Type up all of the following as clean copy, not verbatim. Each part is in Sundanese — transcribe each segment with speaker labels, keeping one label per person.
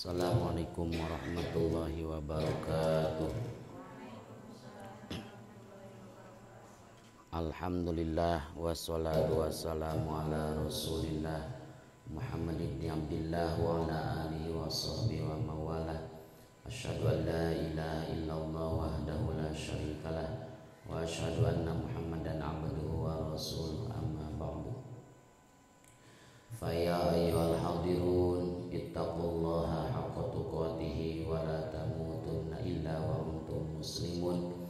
Speaker 1: Assalamualaikum warahmatullahi wabarakatuh. Alhamdulillah wassalatu wassalamu ala Rasulillah Muhammad ibn Abdillah wa ala alihi wa sahbihi wa mawalah. Asyhadu an la ilaha illallah wahdahu la syarikalah wa asyhadu anna Muhammadan abduhu wa rasuluhu, amma ba'du. Fa ya ayyuhal hadirun ittaqullaha haqqa tuqatih wa la tamutunna illa wa antum muslimun.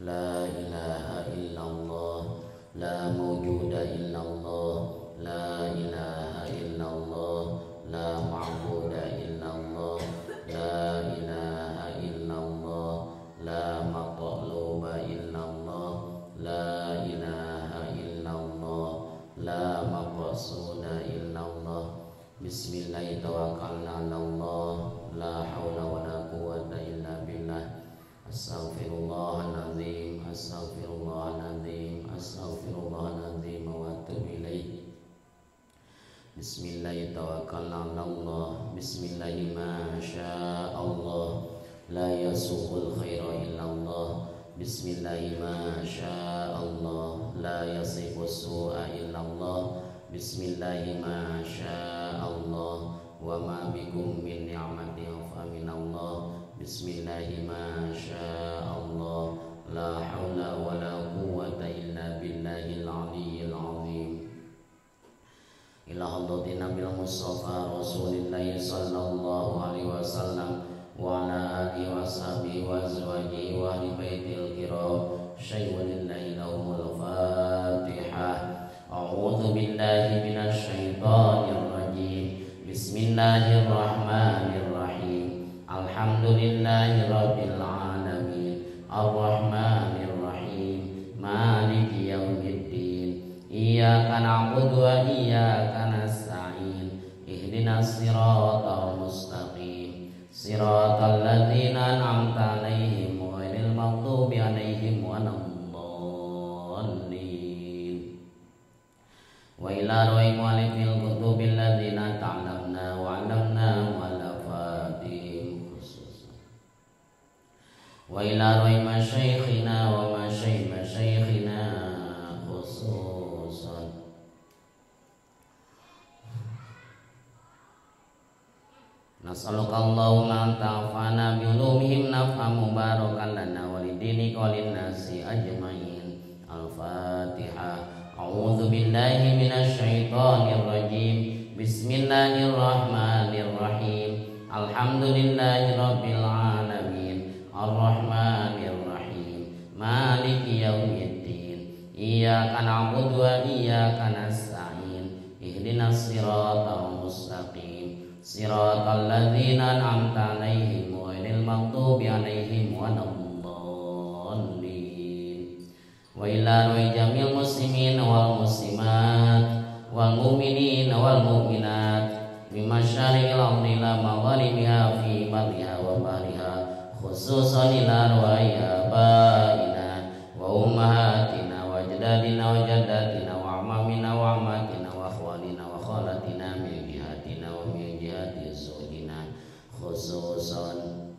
Speaker 1: La ilaha illallah, la mawjuda illallah, la ilaha illallah, la ma'buda illallah, la ilaha illallah, la matluba illallah, la ilaha illallah, la maqsuda illallah. Bismillahirrahmanirrahim. Tawakkalna 'alallah, la haula wala quwwata illa billah. Astaghfirullahaladzim, astaghfirullahaladzim, astaghfirullahaladzim wa atubu ilaih. Bismillahirrahmanirrahim. Tawakkalna 'alallah. Bismillahirrahmanirrahim. Masyaallah, la yasuqul khaira illallah. Bismillahirrahmanirrahim. Masyaallah, la yasifus su'a illallah. Bismillahirrahmanirrahim. Masyaallah, wa ma bikum min ni'matin fa minallah. Bismillahirrahmanirrahim. Masyaallah, la haula wala quwwata illa billahil aliyyil azim. Ila hadratin Nabil Mustafa Rasulillah sallallahu alaihi wasallam wa ala alihi wa sahbihi wa azwajihi wa ahli baitil kiram. Syai'ulillahi lahumul Fatihah. A'udzu billahi minasy syaithanir rajim. Bismillahirrahmanirrahim. Alhamdulillahi rabbil alamin. Arrahmanir rahim. Maliki yaumiddin. Iyyaka na'budu wa iyyaka nasta'in. Ihdinas siratal mustaqim. Siratal ladzina an'amta 'alaihim ghairil maghdubi 'alaihim waladdallin. Wa ila ru'i mu'allifil kutubil ladzina ta'lamna wa 'allamna mu'allafatihim khususan. Wa ila ru'i masyayikhina wa masyayikhina khususan. Nas'aluka Allahumma an ta'fana bi ulumihim naf'an mubarakan lana wa lidinika wa linnasi ajmain. Al-Fatihah. A'udzu billahi minasy syaithanir rajim. Bismillahirrahmanirrahim. Alhamdulillahi rabbil alamin. Arrahmanir rahim. Maliki yaumiddin. Iyyaka na'budu wa iyyaka nasta'in. Ihdinas siratal mustaqim. Siratal ladzina an'amta 'alaihim ghairil maghdubi 'alaihim waladdallin. Wa ila ru'i jamil muslimin wal muslimat wal mu'minin wal mu'minat bimasyariqil ardi ila magharibiha fi barriha wa bahriha, khususan ila ru'i abaina wa ummahatina wa ajdadina wa jaddatina wa amamina wa ammatina wa akhwalina wa khalatina min jihatina wa min jihati zawjina khususan.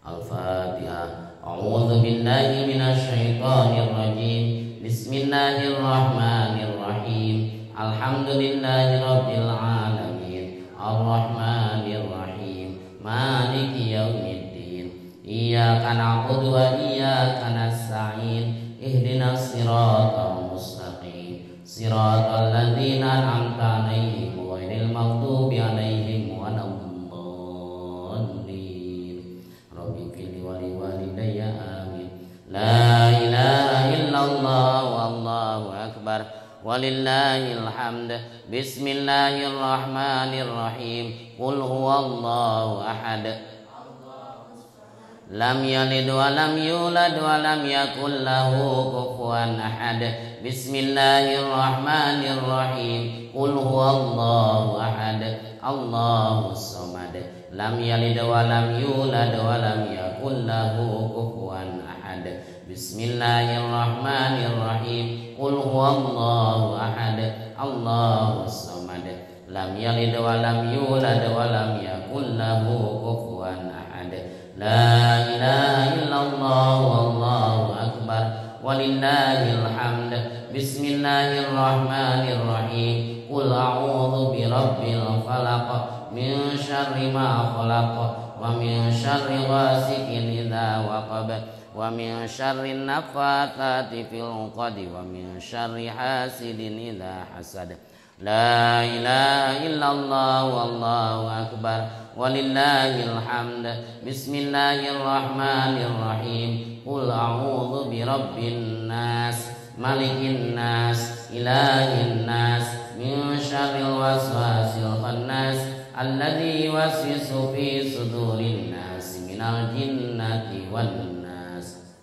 Speaker 1: Al-Fatihah. A'udzu billahi minasy syaithanir rajim. Bismillahirrahmanirrahim. Alhamdulillahi rabbil alamin. Arrahmanir rahim. Maliki yaumiddin. Iyyaka na'budu wa iyyaka nasta'in. Ihdinas siratal mustaqim. Siratal ladzina an'amta 'alaihim ghairil maghdubi 'alaihim waladdallin. Rabbi firli wa liwalidayya amin. La ilaha illallah wallahu akbar walillahil hamd. Bismillahirrahmanirrahim. Qul huwallahu ahad. Lam yalid wa lam yulad wa lam yakul lahu kufuwan ahad. Bismillahirrahmanirrahim. Qul huwallahu ahad. Allahus samad. Lam yalid wa lam yulad wa lam yakul lahu kufuwan ahad. Bismillahirrahmanirrahim. Qul huwallahu ahad. Allahus samad. Lam yalid wa lam yulad wa lam yakul lahu kufuwan ahad. La ilaha illallah wallahu akbar walillahil hamd. Bismillahirrahmanirrahim. Qul a'udzu birabbil falaq min syarri ma khalaq wa min syarri ghasiqin idza waqab wa min syarri naffatsati fil 'uqad wa min syarri hasidin idza hasad. La ilaha illallah wallahu akbar walillahil hamd. Bismillahirrahmanirrahim. Qul a'udzu birabbin nas, malikin nas, ilahin nas, min syarril waswasil khannas alladzi yuwaswisu fi sudurin nas minal jinnati wan nas.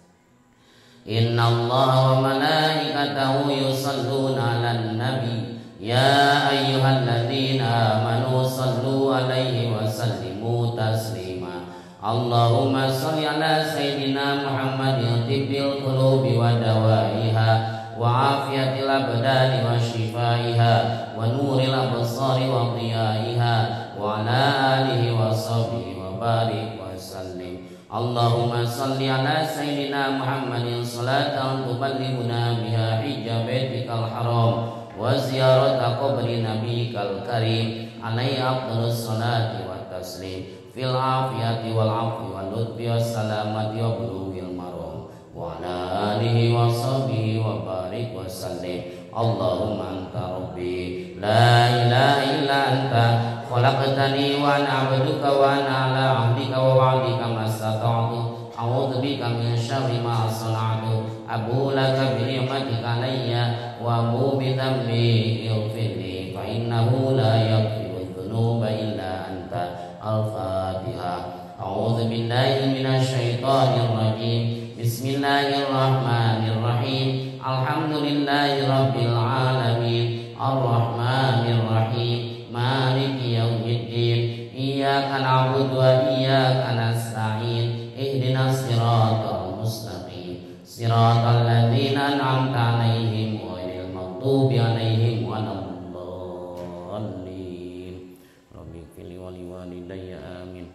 Speaker 1: Innallaha wa malaikatahu yusholluna 'alan nabi ya ayyuhalladzina amanu sallu alaihi wa sallimu taslima. Allahumma sholli ala sayyidina Muhammadin tibbil qulubi wa dawaiha wa afiyatil abdani wa shifaiha wa nuril absari wa dhiyaiha wa ala alihi wa sahbihi wa barik wa sallim. Allahumma sholli ala sayyidina Muhammadin salatan tuballighuna biha hijja baitikal haram wa ziyarata qabri nabiyikal karim alaihi afdhalus salati wa taslim fil afiyati wal afwi wal lutfi was salamati wa bulughil maram wa ala alihi wa sahbihi wa barik wa sallim. Allahumma anta rabbi la ilaha illa anta khalaqtani wa ana 'abduka wa ana 'ala 'ahdika wa wa'dika mastata'tu. A'udzu bika min syarri ma sana'tu. Abu laka bi ni'matika alayya wa abu bi dhanbi ighfirli fa innahu la yaghfiru dzunuba illa anta. Al-Fatihah. A'udzu billahi minasy syaithanir rajim. Bismillahirrahmanirrahim. Alhamdulillahi rabbil alamin. Arrahmanir rahim. Maliki yaumiddin. Iyyaka na'budu wa iyyaka nasta'in. Ihdinas siratal mustaqim. Siratal ladzina an'amta 'alaihim ghairil maghdubi 'alaihim waladdallin. Rabbi wali walidayya amin.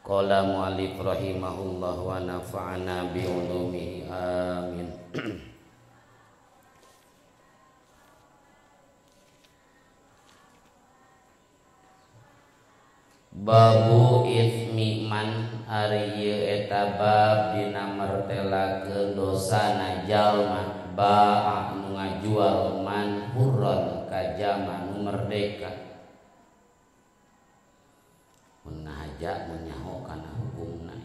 Speaker 1: Qala mu'allif rahimahullah wa nafa'ana bi ulumihi amin. Babu itsmi man ari ieu eta bab dina mertelakeun dosana jalma ba'a nu ngajual man hurron ka jalma nu merdeka. Mun ngahaja mun nyaho kana hukumna.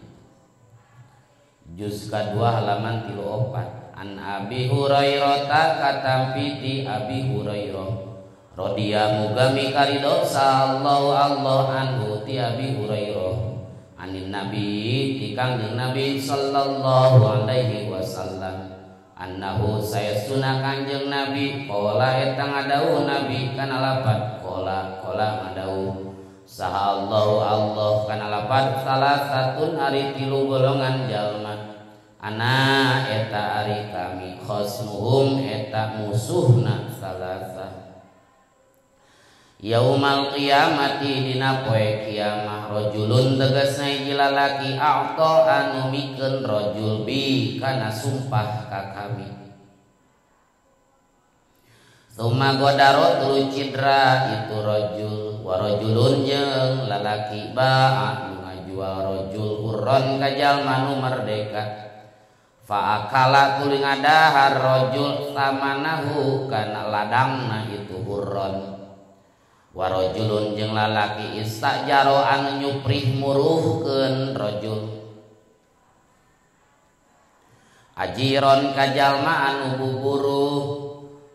Speaker 1: Juz kadua halaman 34. An Abi Hurairah katampi ti Abi Hurairah radhiya muga mikaridho sallallahu Allah anhu ti Abi Hurairah anin Nabi ti Kangjeng Nabi sallallahu alaihi wasallam annahu sayasuna Kangjeng Nabi qala eta ngadawuh Nabi kana lapat qala qala ngadawuh saha Allahu Allah kana lapat salah satun ari tilu golongan jalma ana eta ari kami khosmuhum eta musuhna salasa yaumal qiyamati dina poe kiamah rajulun tegasna hiji lalaki a'ta anu mikeun rajul bi kana sumpah ka kami summa godaro tuluy cidra itu rajul wa rajulun jeung lalaki ba'a nu ngajual rajul hurron ka jalma nu merdeka fa akala tuluy ngadahar rajul samanahu kana ladangna itu hurron warajulun jeung lalaki istajaro anu nyuprih muruhkeun rajul ajiron ka jalma anu buburuh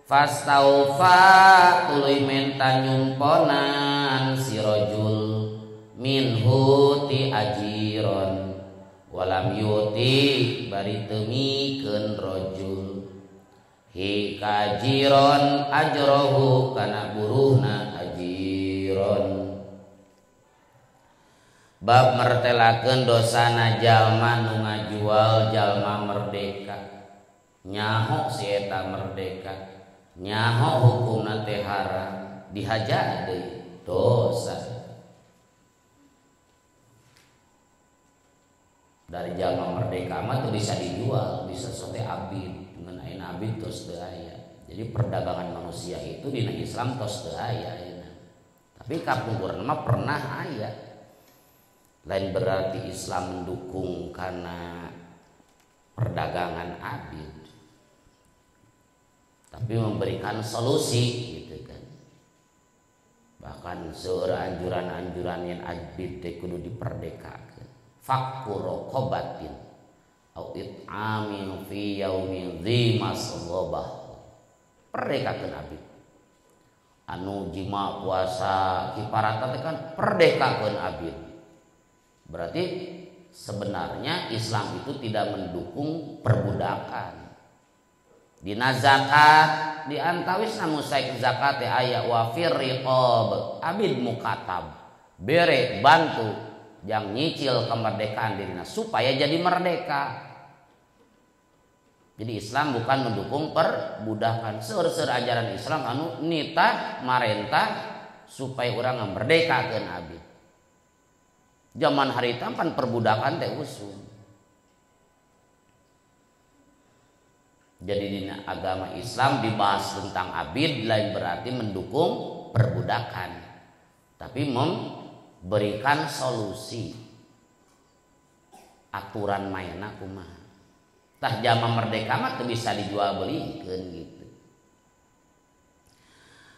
Speaker 1: fastaufa tuluy menta nyumponan si rajul minhu ti ajiron walam yuti bari teu mikeun rajul hi ka ajiron ajrohu kana buruhna ajiron. Bab mertelakeun dosana jalma nu ngajual jalma merdeka. Nyaho si eta merdeka, nyaho hukumna teh haram, Dihaja deui dosa. Dari jalma merdeka mah tuh bisa dijual, bisa sote abid, ngan ayeuna abid tos teu aya. Jadi perdagangan manusia itu dina Islam tos teu aya ayeuna. Tapi kapungkurna mah pernah aya. Lain berarti Islam mendukung karena perdagangan abid, tapi memberikan solusi gitu kan. Bahkan seueur anjuran-anjuran yang abid teh kudu diperdekakeun. Fakku raqabatin au it'amin fi yaumin dzi masghabah. Perdekakeun abid. Anu jima puasa kiparata teh kan perdekakeun abid. Berarti sebenarnya Islam itu tidak mendukung perbudakan. Dina zakat di antawis namun saik zakat aya wa fir riqab abid mukatab bere bantu yang nyicil kemerdekaan dirina supaya jadi merdeka. Jadi Islam bukan mendukung perbudakan. Seur-seur ajaran Islam anu nita marentah supaya orang ngamerdekakeun abid. Zaman harita kan perbudakan teh usum. Jadi di agama Islam dibahas tentang abid lain berarti mendukung perbudakan, tapi memberikan solusi. Aturan mainna kumaha. Tah zaman merdeka mah teu bisa dijual belikeun gitu.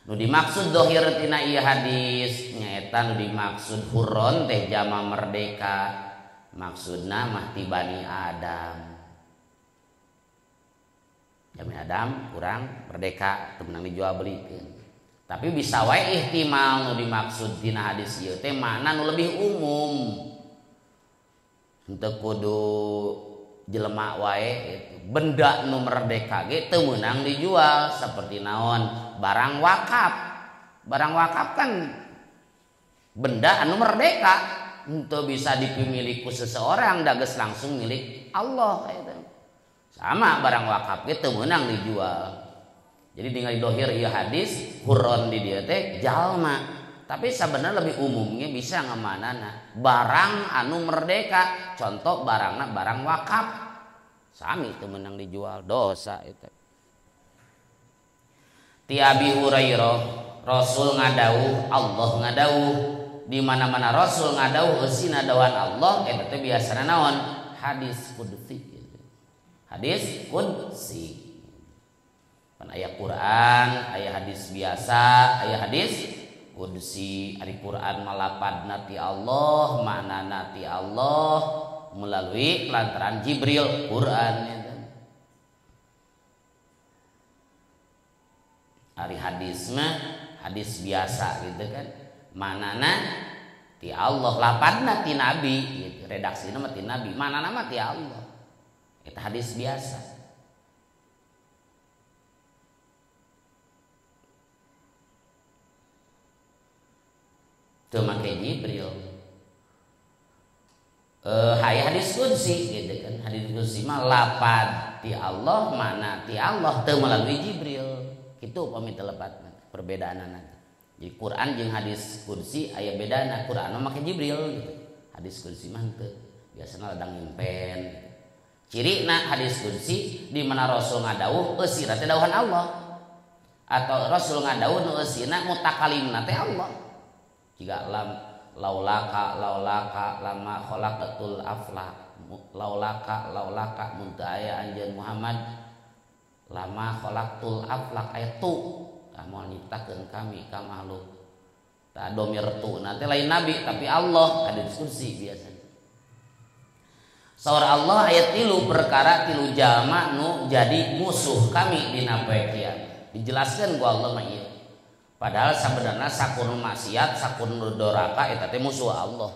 Speaker 1: Nu dimaksud dohir tina ieu hadis nyaeta nu dimaksud hurron teh jama merdeka, maksudna mah ti Bani Adam. Jami Adam kurang merdeka teu meunang dijual belikeun. Tapi bisa wae ihtimal nu dimaksud dina hadis ieu teh makna nu lebih umum. Henteu kudu jelema wae gitu. Benda nu merdeka ge teu meunang dijual seperti naon? Barang wakaf. Barang wakaf kan benda anu merdeka, henteu bisa dipimilik ku seseorang, da geus langsung milik Allah eta. Sama barang wakaf ge teu meunang dijual. Jadi tinggal dohir ieu hadis hurron di dieu teh jalma. Tapi sebenarnya lebih umumnya bisa ngamanana barang anu merdeka, contoh barangna barang wakaf. Sami teu meunang dijual, dosa eta. Ti Abi Hurairah, Rasul ngadawuh, Allah ngadawuh. Di mana-mana Rasul ngadawuh eusina dawuhan Allah eta teh biasana naon? Hadis qudsi. Hadis qudsi. Pan aya Quran, aya hadis biasa, aya hadis qudsi. Ari Quran malapadna ti Allah, maknana ti Allah melalui lantaran Jibril Quran eta. Ari hadis mah hadis biasa gitu kan, maknana ti Allah, lapadna ti Nabi gitu, redaksina mah ti Nabi, maknana mah ti Allah. Eta hadis biasa. Teu make Jibril. Hayah hadis qudsi gitu kan. Hadis qudsi mah lapad ti Allah, makna ti Allah teu melalui Jibril. Kitu upami teu lepat perbedaanna. Jadi Quran jeung hadis qudsi aya bedana. Quran mah make Jibril gitu. Hadis qudsi mah henteu. Biasana ladang impen gitu. Cirina hadis qudsi di mana Rasul ngadawuh eusina teh dawuhan Allah. Atau Rasul ngadawuh nu eusina mutakalimna teh Allah. Jika lam laulaka laulaka lama khalaqatul aflak laulaka laulaka mun teu aya anjeun Muhammad lama khalaqtul aflak aya tu tah moal nyiptakeun kami ka makhluk. Tah domir tu nanti lain nabi tapi Allah, hadis qudsi biasanya. Saur Allah ayat 3 perkara 3 jalma nu jadi musuh kami dina poe kiamat. Dijelaskeun ku Allah mah ieu. Padahal sebenarnya sakunu maksiat, sakunu doraka eta teh musuh Allah.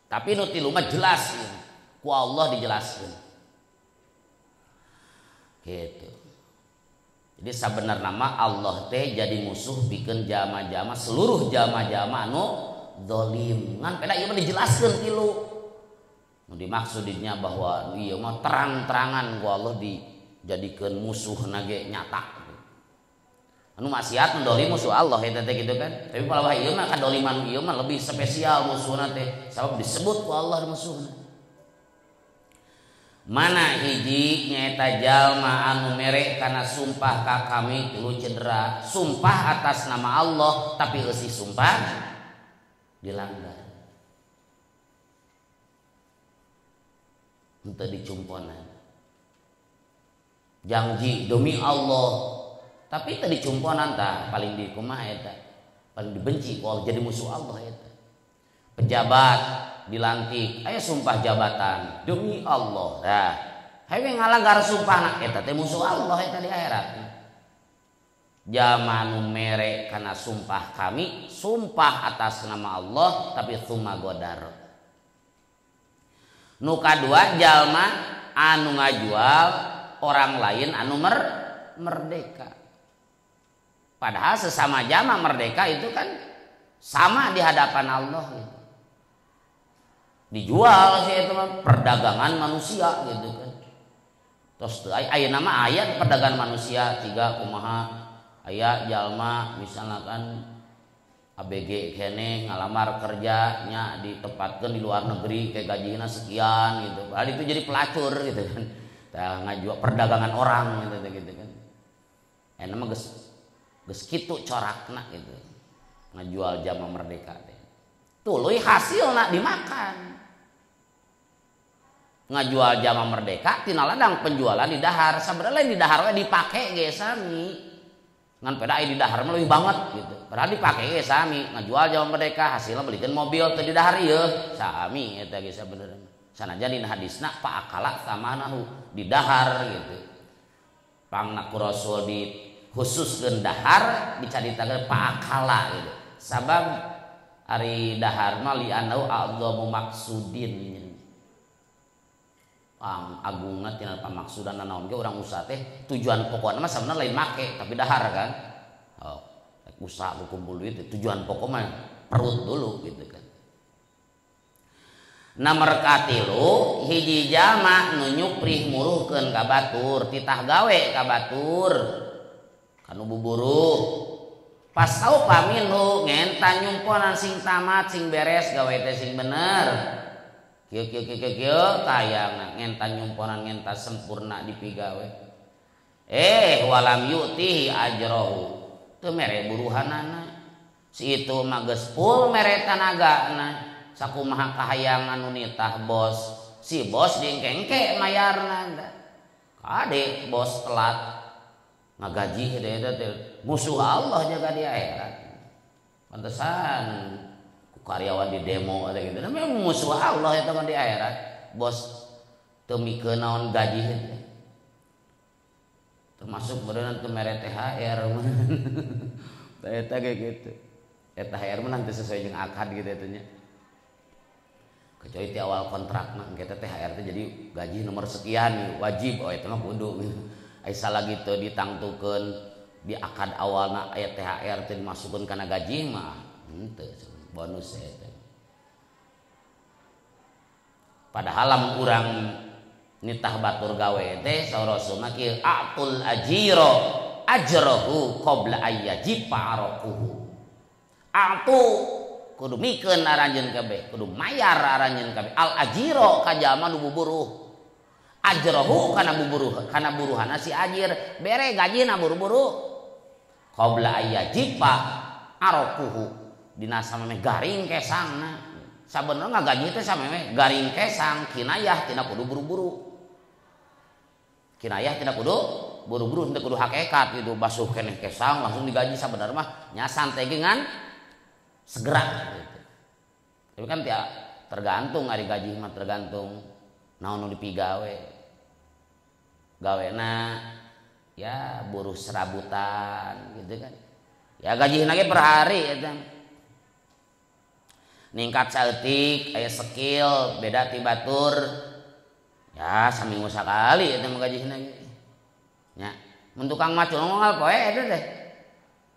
Speaker 1: Tapi nu 3 mah jelas ieu. Ku Allah dijelaskeun. Gitu. Jadi sebenarnya mah Allah teh jadi musuh bikin jalma-jalma seluruh jalma-jalma anu zalim. Ngan peda ieu mah dijelaskeun 3. Nu dimaksudnya bahwa ieu mah terang-terangan ku Allah dijadikeun musuh nage nyata. Anu maksiat nu dolim musuh Allah eta teh gitu kan. Tapi palawah ieu mah kadoliman ieu mah lebih spesial musuhna teh sabab disebut ku Allah musuhna. Mana hiji nyaeta jalma anu mere kana sumpah ka kami tilu cedera, sumpah atas nama Allah tapi eusi sumpah dilanggar. Henteu dicumponan. Janji demi Allah tapi teu dicumponan tah paling di kumaha eta? Paling dibenci ku Allah jadi musuh Allah eta. Pejabat dilantik, ayo sumpah jabatan demi Allah. Nah, hayu ngalanggar sumpahna eta teh musuh Allah eta di akhirat. Jalma nu mere kana sumpah kami, sumpah atas nama Allah tapi tsumma godar. Nu kadua jalma anu ngajual orang lain anu merdeka. Padahal sesama jalma merdeka itu kan sama di hadapan Allah gitu. Dijual sih itu mah perdagangan manusia gitu kan. Terus aya nama ayat perdagangan manusia tiga kumaha aya jalma misalnya kan ABG kene ngalamar kerjanya ditempatkan di luar negeri kayak gajinya sekian gitu. Padahal itu jadi pelacur gitu kan. Tah ngajual perdagangan orang gitu gitu kan. Enak mah geus kitu corakna gitu. Ngajual jalma merdeka teh. Tuluy hasilna dimakan. Ngajual jalma merdeka tina ladang penjualan di dahar. Sabenerna lain di dahar we dipake ge sami. Ngan peda aya di dahar mah leuwih banget gitu. Padahal dipake ge sami, ngajual jalma merdeka hasilna belikeun mobil teu di dahar ieu. Sami eta ge sabenerna. Sanajan dina hadisna paakala samanahu di dahar gitu. Pangna ku Rasul di khususkeun dahar dicaritakeun paakala gitu. Sabab ari dahar mah li anau a'dhamu maksudin. Pang agungna tina pamaksudan naon ge urang usaha teh tujuan pokokna mah sabenerna lain make tapi dahar kan. Oh, usaha kumpul duit tujuan pokok mah perut dulu gitu kan. Nomor katilu hiji jalma nu nyuprih muruhkeun ka batur titah gawe ka batur kanu buburuh. Pas tau paminhu ngenta nyumponan sing tamat sing beres gawe teh sing bener. Kieu kieu kieu kieu tayangna ngenta nyumponan ngenta sempurna dipigawe. Walam yu'tihi ajrohu. Teu mere buruhanana. Si itu mah geus full mere tanagana. Sakumaha kahayang anu nitah bos. Si bos diengke-engke mayarna. Kade bos telat ngagaji eta teh musuh Allah jaga di akhirat. Pantesan karyawan di demo atau gitu. Memang musuh Allah eta mah di akhirat. Bos teu mikeun naon gaji teh. Termasuk beureunan teu mere THR. Eta kayak gitu. Eta THR mah nanti sesuai jeung akad gitu eta nya. Kecuali ti awal kontrak mah engke teh THR teh jadi gaji nomor sekian wajib oh eta mah kudu gitu. Ai salah gitu ditangtukeun di akad awalna aya THR teh dimasukkeun kana gaji mah henteu bonus eta. Padahal lamun urang nitah batur gawe teh saur Rasul mah kieu atul ajiro ajrohu qabla ayyajifa araquhu. Atu kudu mikeun aranjeun kabeh, kudu mayar aranjeun kabeh. Al ajiro ka jalma nu buburuh. Ajrohu kana buburuh, kana buruhana si ajir, bere gajina buru-buru. Qabla ayyajifa araquhu. Dina samemeh garing kesangna. Sabenerna ngagaji teh samemeh garing kesang kinayah tina kudu buru-buru. Kinayah tina kudu buru-buru henteu kudu hakikat gitu basuh keneh kesang langsung digaji sabenerna mah nya santai ge ngan segera gitu. Tapi kan tergantung ari gaji mah tergantung naon nu dipigawe. Gawena ya buruh serabutan gitu kan. Ya gajina ge per hari eta. Ningkat saeutik aya skill beda ti batur. Ya saminggu sakali eta mah gajina ge. Nya, mun tukang macul ngal poe eta teh.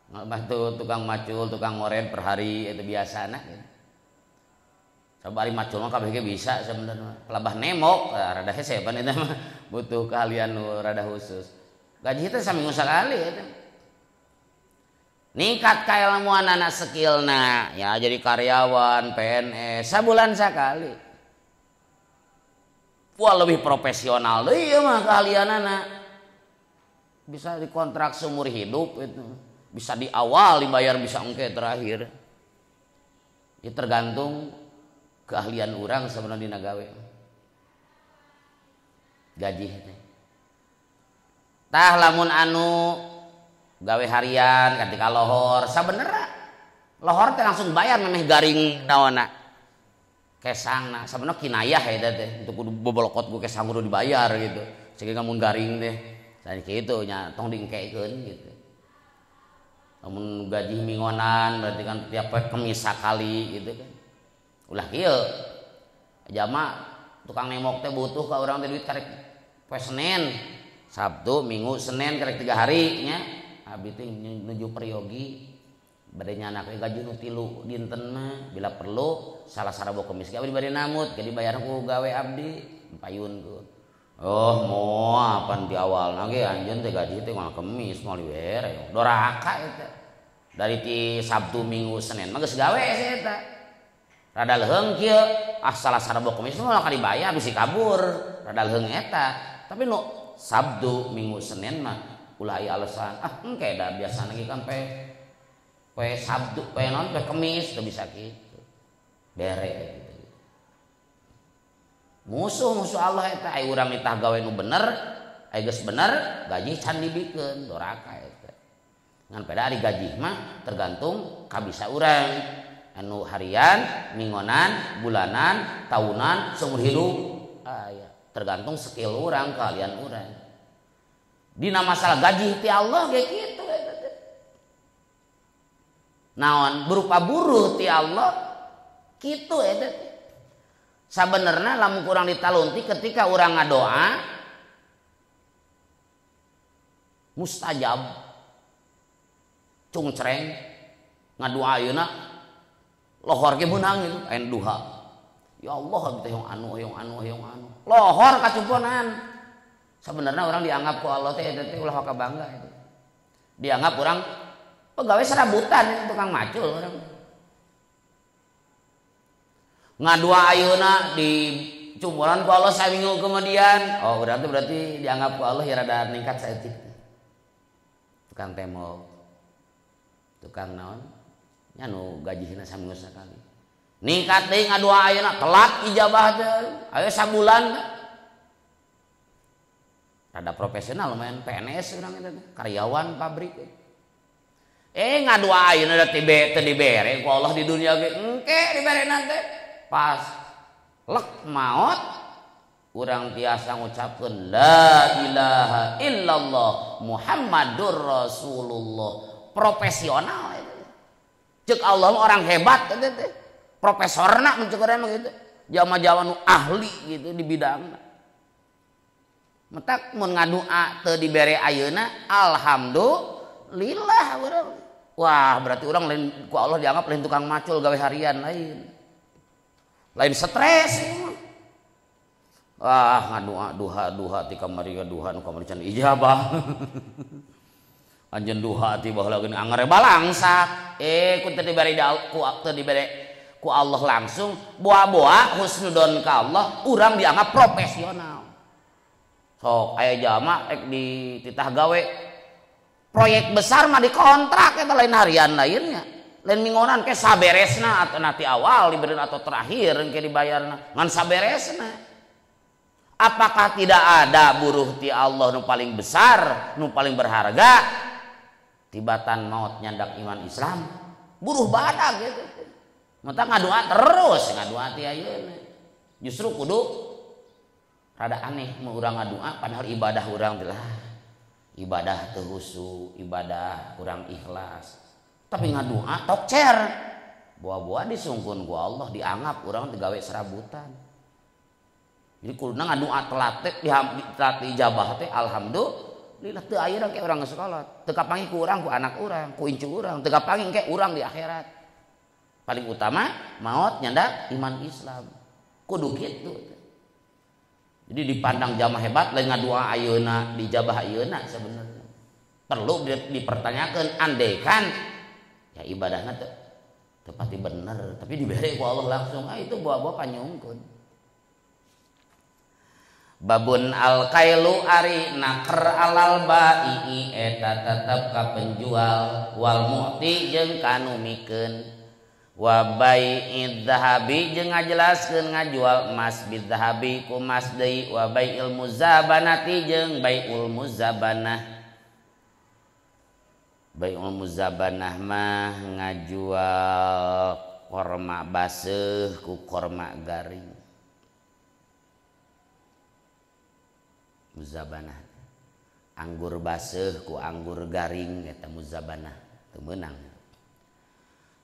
Speaker 1: Bantu tukang macul, tukang ngoren per hari itu biasana gitu. Coba ari macul mah kabeh ge bisa sebenarnya. Pelabah nemok rada hese pan eta mah butuh keahlian nu rada khusus. Gaji teh saminggu sakali eta. Ningkat kailmuan anak skillna ya jadi karyawan PNS sabulan sekali. Wah lebih profesional deui ieu mah keahlianana. Bisa dikontrak seumur hidup itu. Bisa di awal dibayar bisa engke terakhir. Ya tergantung keahlian orang sebenarnya dina gawe. Gaji teh. Tah lamun anu gawe harian ketika lohor sabenerna lohor teh langsung bayar memeh garing naonna kesangna sabenerna kinayah eta teh untuk kudu bobolokot ku kesang kudu dibayar gitu sehingga mun garing teh sanes kitu nya tong diengkekeun gitu. Lamun gaji minggonan berarti kan tiap poe Kemis sakali gitu kan. Ulah kieu jama tukang nemok teh butuh ka urang teh duit karek poe Senin, Sabtu, Minggu, Senin karek 3 hari nya. Abdi teh nuju peryogi bade nyanak we gaji nu 3 dinten mah bila perlu salah sarabo Kemis ge abdi bade namut jadi bayar ku gawe abdi payun ku. Oh moal pan di awalna ge anjeun teh gaji teh moal Kemis moal dibere doraka eta. Dari ti Sabtu Minggu Senin mah geus gawe si eta. Rada leuheung kieu ah salah sarabo Kemis mah moal dibayar bisi kabur rada leuheung eta. Tapi nu Sabtu Minggu Senin mah ulah aya alasan ah engke da biasana ge kan poe Sabtu poe naon poe Kemis teu bisa kitu bere gitu. Musuh-musuh Allah eta aya urang nitah gawe nu bener aya geus bener gaji can dibikeun doraka eta. Ngan peda ari gaji mah tergantung kabisa urang anu harian, minggonan, bulanan, tahunan, seumur hidup aya tergantung skill urang keahlian urang. Dina masalah gaji ti Allah ge kitu eta teh. Naon berupa buruh ti Allah kitu eta teh. Sabenerna lamun kurang ditalunti ketika urang ngadoa mustajab cungcreng ngadoa ayeuna lohor ge meunang gitu aya duha. Ya Allah abdi teh hoyong anu hoyong anu hoyong anu. Lohor kacumponan. Sebenarnya orang dianggap ku Allah teh eta teh ulah ka bangga itu. Dianggap orang pegawai serabutan tukang macul orang. Ngadua ayeuna di cumburan ku Allah saminggu kemudian. Oh, berarti dianggap ku Allah ya rada ningkat saeutik. Tukang tembok. Tukang naon? Nya nu gajihna saminggu sakali. Ningkat deui ngadua ayeuna telat ijabah teh. Ayo sabulan. Rada profesional lumayan PNS urang eta teh, karyawan pabrik. Ngadua ayeuna da teu dibere ku Allah di dunia ge. Engke dibere nanti. Pas lek maot urang tiasa ngucapkeun la ilaha illallah Muhammadur Rasulullah. Profesional eta. Ceuk Allah orang hebat eta teh. Profesorna mun ceuk urang mah gitu. Jama-jama nu ahli gitu di bidangna. Metak mun ngadua teu dibere ayeuna alhamdulillah urang. Wah, berarti urang lain ku Allah dianggap lain tukang macul gawe harian lain. Lain stres. Wah, ngadua duha duha ti kamari duha nu kamari can ijabah. Anjeun duha ti baheula geuning angere balangsak. Ku teu dibere ku teu dibere ku Allah langsung boa-boa husnudon ka Allah urang dianggap profesional. Sok aya jalma rek dititah gawe proyek besar mah dikontrak eta lain harian lainnya. Lain minggonan ke saberesna atau nanti awal diberi atau terakhir engke dibayarna ngan saberesna. Apakah tidak ada buruh ti Allah nu paling besar, nu paling berharga tibatan maut nyandak iman Islam? Buruh badag gitu. Mata ngadoa terus ngadoa ti ayeuna. Justru kudu rada aneh mun urang ngadoa padahal ibadah urang teh lah ibadah teu khusyuk, ibadah kurang ikhlas. Tapi ngadoa tokcer. Boa-boa disungkun ku Allah dianggap urang teh gawe serabutan. Jadi kuduna ngadoa telat teh telat ijabah teh alhamdulillah teu aya ke urang geus salat. Teu kapanggih ku urang ku anak urang, ku incu urang, teu kapanggih ke urang di akhirat. Paling utama maot nyandak iman Islam. Kudu kitu. Jadi dipandang jamaah hebat lain ngadoa ayeuna dijabah ayeuna sebenarnya. Perlu dipertanyakan andaikan Ya ibadahna teu tepati bener, tapi dibere ku Allah langsung. Ah itu buah-buah panyungkeun. Babun al-kailu ari naker alal ba'i eta tetep ka penjual wal mu'ti jeung kanu mikeun. Wa bai'idz zahabi jeung ngajelaskeun ngajual emas bidzahabi ku emas deui wa bai'il muzabanati jeung bai'ul muzabanah. Bai'ul muzabanah mah ngajual korma baseuh ku korma garing. Muzabanah anggur baseuh ku anggur garing eta muzabanah teu meunang.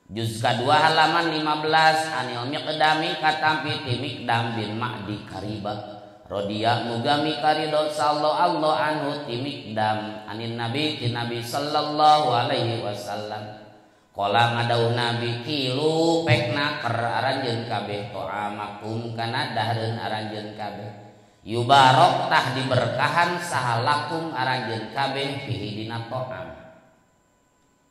Speaker 1: Juz kedua halaman 15 anil miqdami katampi ti Miqdam bin Ma'di Kariba rodiya muga mikarido sallallahu anhu ti Miqdam anin nabi ti nabi sallallahu alaihi wasallam qala ngadauh nabi kilu pekna ker aranjeun kabeh to'amakum kana dahareun aranjeun kabeh yubarok tah diberkahan sahalakum aranjeun kabeh fihi dina to'am.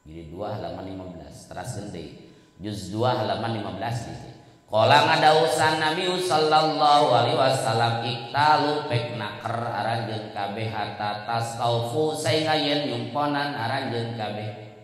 Speaker 1: Jadi 2 halaman 15 teras gede. Juz 2 halaman 15 di. Qala ngadausan Nabi sallallahu alaihi wasallam iktalu pek naker aranjeun kabeh hatta tasaufu sainga yen nyumponan aranjeun kabeh.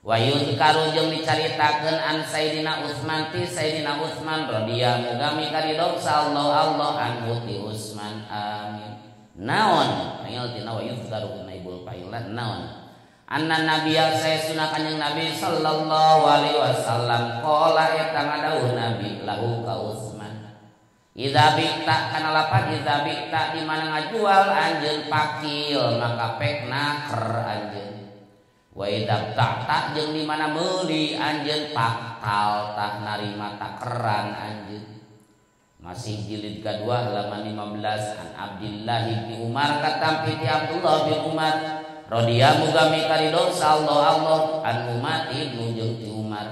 Speaker 1: Wa yuzkaru jeung dicaritakeun an Sayyidina Utsman ti Sayyidina Utsman radhiyallahu muga mikaridho sallallahu anhu ti Utsman amin. Naon fa'il tina wa yuzkaru naibul fa'ilan naon. Anna nabiyya saya sunah kanjeng Nabi sallallahu alaihi wasallam qala eta ngadauh Nabi lahu ka Utsman idza bi'ta kana lapan idza bi'ta di mana ngajual anjeun pakil maka pek naker anjeun wa idza ta'ta jeung di mana meuli anjeun paktal tah narima takeran anjeun. Masih jilid kedua halaman 15 an Abdullah bin Umar katampi ti Abdullah bin Umar rodiya muga mikaridho sallallahu an umat ibnu jeung ti Umar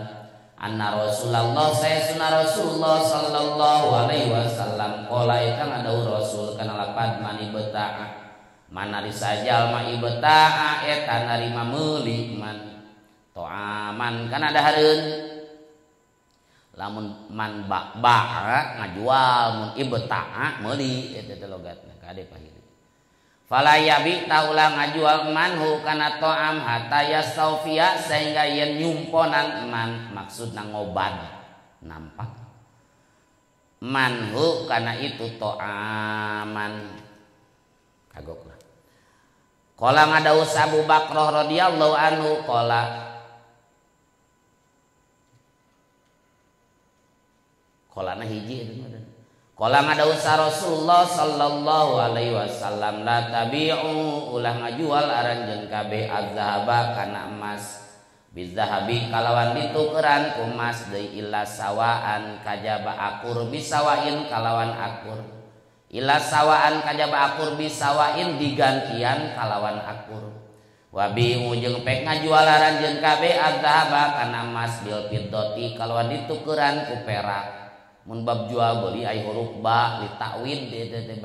Speaker 1: anna Rasulullah saya sunah Rasulullah sallallahu alaihi wasallam qala eta ngadauh Rasul kana lapad mani beta'a mana disajal ma ibta'a eta narima meuli man to'aman kana dahareun lamun man ba'a ngajual mun ibta'a meuli eta teh logatna kade pahiri. Fala yabi taulah ngajual manhu kana to'am hatta yastaufiya sehingga yen nyumponan man maksudna ngobad nampak manhu kana itu to'aman kagok lah. Qala ngadaus Abu Bakrah radhiyallahu anhu qala qolana hiji itu mah. Qala ngadausa Rasulullah sallallahu alaihi wasallam la tabi'u ulah ngajual aranjeun kabeh azhaba kana emas bizahabi kalawan ditukeran ku emas deui illa sawaan kajaba akur bisawain kalawan akur illa sawaan kajaba akur bisawain digantian kalawan akur wabi jeung pek ngajual aranjeun kabeh azhaba kana emas bil fiddati kalawan ditukeran ku perak. Mun bab jual beli ai huruf ba li ta'wid eta teh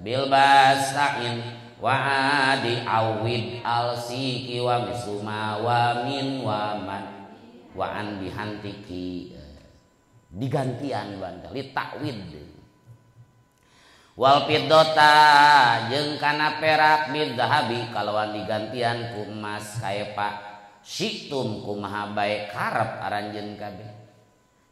Speaker 1: bil basa'in wa adi awid al siki wa misuma wa min wa man wa an bihantiki digantian bandel li ta'wid wal fiddata jeung kana perak bidzahabi kalawan digantian ku emas kaepa situm kumaha bae karep aranjeun kabeh.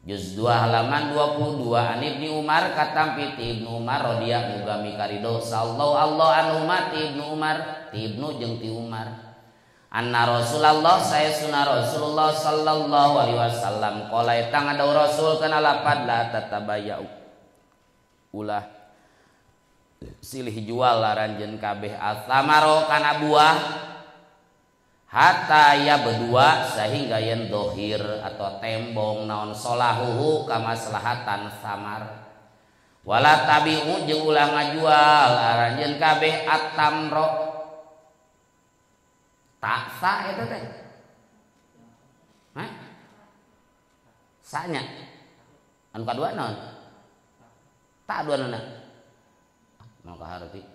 Speaker 1: Juz 2 halaman 22 an Ibnu Umar katampi ti Ibnu Umar radhiyallahu muga mikaridho sallallahu anhu ma ti Ibnu Umar ti Ibnu jeung ti Umar anna Rasulullah saya sunah Rasulullah sallallahu alaihi wasallam qala eta ngadau Rasul kana lapad la tatabayau ulah silih jual aranjeun kabeh athamaro kana buah hatta ya berdua sehingga yen dohir atau tembong naon solahuhu kamaslahatan samar wala tabi'u jeung ulah ngajual aranjeun kabeh at-tamro taksa eta teh hah sanya anu kadua naon tak dua nana mau kaharti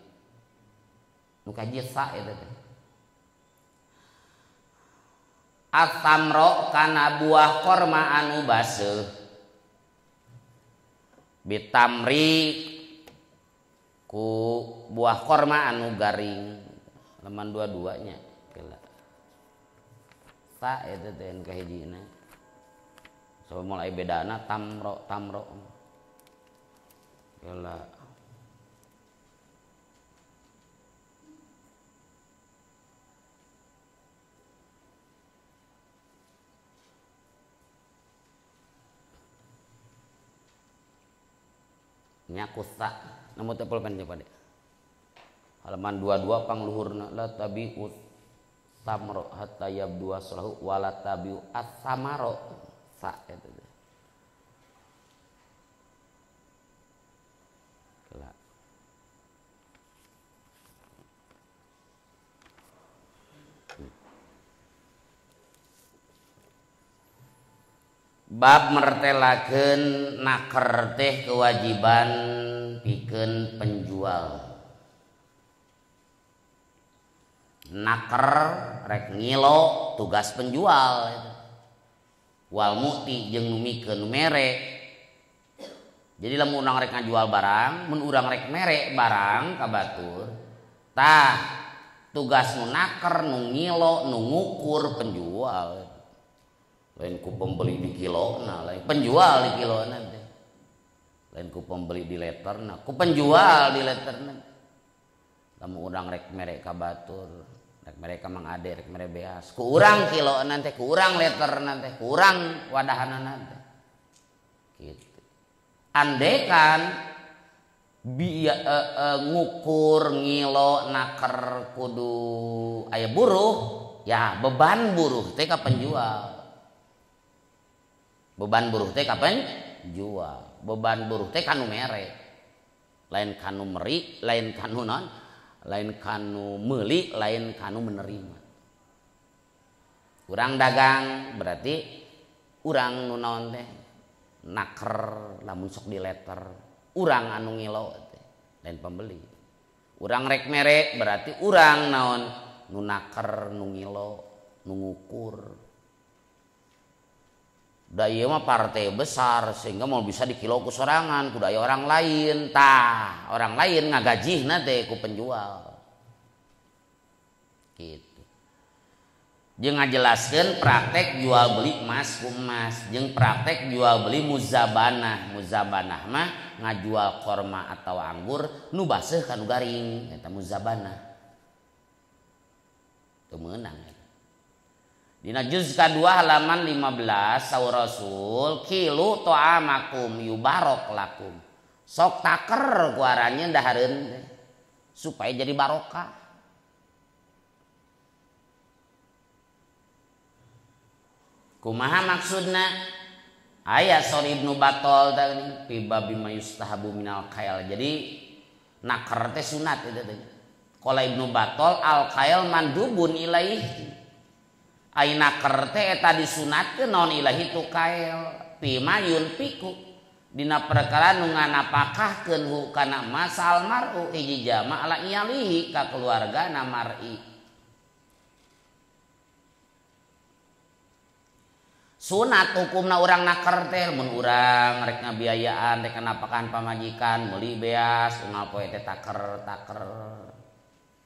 Speaker 1: nu kaji sa eta teh. At-tamro kana buah korma anu baseuh bitamri ku buah korma anu garing halaman dua-duanya kela ta eta teh kahijina so mulai bedana tamro tamro kela. Nyakusa nemu teh pulpen coba deh halaman 22 pangluhurna la tabi'u tamro hatta yabdu aslahu wala tabi'u as-samaro sa eta teh. Bab mertelakeun naker teh kewajiban pikeun penjual. Naker rek ngilo tugas penjual. Wal mukti jeung nu mikeun nu mere. Jadi lamun urang rek ngajual barang, mun urang rek mere barang ka batur, tah tugas nu naker, nu ngilo, nu ngukur penjual. Lain ku pembeli di kilo nah, lain penjual di kilo nanti, lain ku pembeli di letter nah, ku penjual di letter nah. Lamun urang rek mere ka batur, rek mere ka Mang Ade, rek mere beas, ku urang kilo nanti, ku urang letter nanti, ku urang wadahana nanti. Gitu. Andekan biya, ngukur ngilo naker kudu aya buruh, ya beban buruh teh ka penjual. Beban buruh teh kapan jual, beban buruh teh kanu mere, lain kanu meri, lain kanu non, lain kanu meuli, lain kanu menerima. Urang dagang berarti urang nu naon teh naker lamun sok di letter, urang anu ngilo teh, lain pembeli. Urang rek mere berarti urang naon nu naker, nu ngilo, nu ngukur. Da ieu mah partai besar sehingga mau bisa dikilo ku sorangan ku daya orang lain, tah orang lain ngagajihna teh ku penjual. Gitu. Jeung ngajelaskeun praktek jual beli emas ku emas, jeung praktek jual beli muzabanah. Muzabanah mah ngajual korma atau anggur nu baseuh ka nu garing, eta muzabanah. Teu meunang. Dina juz kedua halaman 15 saur Rasul kilu to'amakum yubarok lakum. Sok taker ku aranjeun dahareun supaya jadi barokah. Kumaha maksudna? Aya saur Ibnu Battal tadi fi babi mayustahabu minal khail. Jadi naker teh sunat eta teh. Qala Ibnu Battal al khail mandubun ilaihi. Aina kerte eta disunatkeun naon ilahi tu kael pima yunfiku dina perkara nu nganapakahkeun hu kana masal mar'u hiji jama ala iyalihi ka keluargana mar'i. Sunat hukumna urang naker teh mun urang rek ngabiayaan rek nganapakan pamajikan meuli beas unggal poe teh taker-taker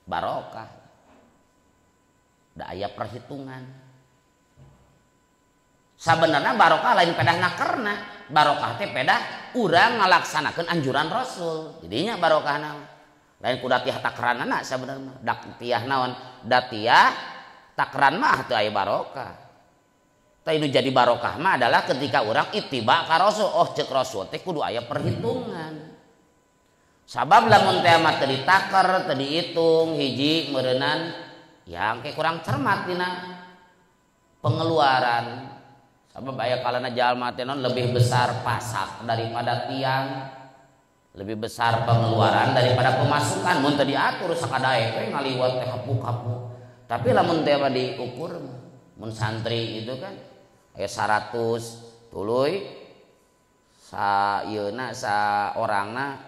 Speaker 1: barokah. Da aya perhitungan. Sabenerna barokah lain pedah nakerna, barokah teh pedah urang ngalaksanakeun anjuran Rasul. Jadinya barokahna lain ku datiah takeranana sabenerna. Datiah naon? Datiah takeran mah teu aya barokah. Tah nu jadi barokah mah adalah ketika urang ittiba ka Rasul. Oh ceuk Rasul teh kudu aya perhitungan. Sabab lamun teh mah teu ditaker, teu diitung hiji meureunnan yang kayak kurang cermat dina pengeluaran. Sabab aya kalana jalma teh non lebih besar pasak daripada tiang, lebih besar pengeluaran daripada pemasukan. Mun teu diatur sakadaek we ngaliwat teh hapuk-hapuk. Tapi lamun teh mah diukur mun santri itu kan aya 100 tuluy sa ieuna sa orangna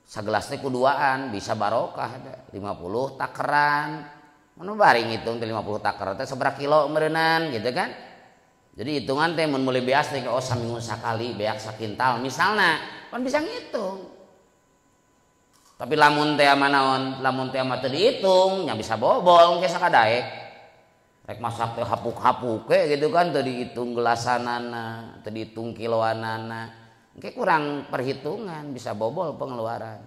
Speaker 1: sagelas teh kuduaan bisa barokah 50 takeran. Mun bari ngitung teh 50 taker teh sabaraha kilo meureunnan gitu kan. Jadi hitungan teh mun meuli beas teh oh saminggu sakali beak sakintal misalna, kan bisa ngitung. Tapi lamun teh mah naon, lamun teh mah teu dihitung nya bisa bobol engke sakadaek. Rek masak teh hapuk-hapuk we gitu kan, teu dihitung gelasanana, teu dihitung kiloanana. Engke kurang perhitungan bisa bobol pengeluaran.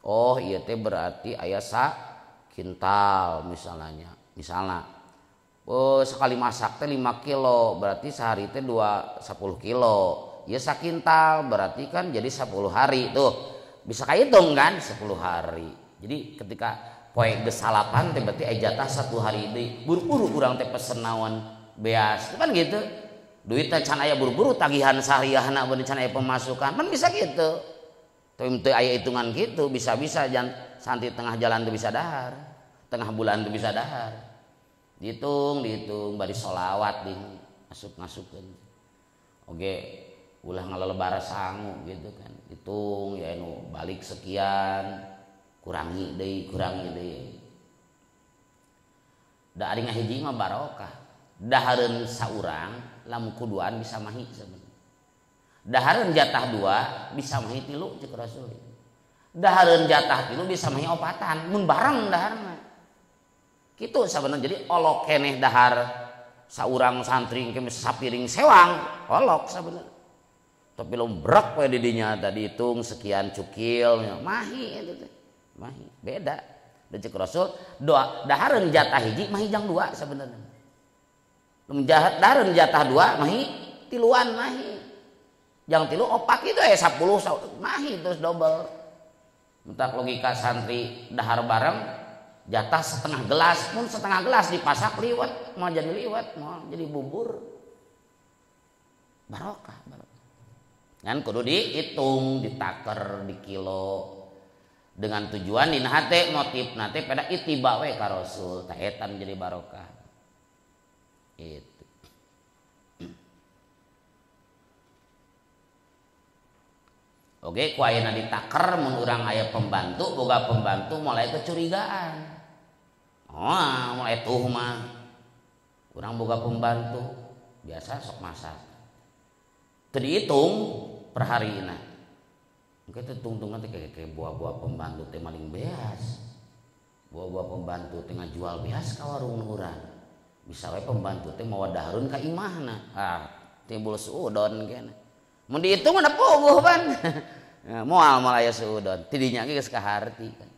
Speaker 1: Oh iya teh berarti aya sa kintal misalnya, misalnya oh, sekali masak teh 5 kilo berarti sehari teh 10 kilo ya sakintal berarti kan jadi 10 hari tuh bisa kahitung kan 10 hari. Jadi ketika poe geus salapan teh berarti aya jatah 1 hari deui buru-buru urang teh pesen naon beas itu kan gitu, duit teh can aya buru-buru tagihan sahariahna beun can aya pemasukan kan bisa gitu. Tapi teu aya hitungan gitu bisa-bisa santi tengah jalan tuh bisa dahar, tengah bulan tuh bisa dahar. Dihitung, dihitung, bari sholawat di masuk-masukeun. Oke, ulah ngalelebar sangu gitu kan. Hitung ya nu balik sekian, kurangi deui, kurangi deui. Da ari ngahiji mah barokah. Dahareun saurang lamun kuduan bisa mahi sebenarnya. Dahareun jatah dua bisa mahi tilu cek Rasul. Dahareun jatah tilu bisa mahi opatan mun bareng daharna. Kitu sabenerna jadi olok keneh dahar saurang santri engke sapiring sewang olok sabenerna. Tapi lombrek we di dinya tadi hitung sekian cukil mahi itu teh. Mahi beda. Dan cek Rasul doa dahareun jatah hiji mahi jang dua sabenerna. Lamun dahareun jatah dua mahi tiluan mahi. Jang tilu opat itu ya 10 mahi terus double. Mentak logika santri dahar bareng jatah setengah gelas pun setengah gelas dipasak liwet mau jadi liwet mau jadi bubur barokah barokah. Kan kudu dihitung ditaker di kilo dengan tujuan dina hate motif nate pada itiba we ka Rasul tah eta menjadi barokah. Itu. Oke, ku ayeuna ditaker mun urang aya pembantu, boga pembantu mulai kecurigaan. Oh, mulai tuh mah. Urang boga pembantu, biasa sok masak. Teu dihitung per harina. Engke teh tungtungan teh kayak buah-buah pembantu teh maling beas. Buah-buah pembantu teh ngajual beas ka warung urang. Bisa we pembantu teh mawa dahareun ka imahna. Ah, timbul suudon kena. Mun dihitung mah puguh pan. Moal moal aya suudon. Tidinya ge geus kaharti kan.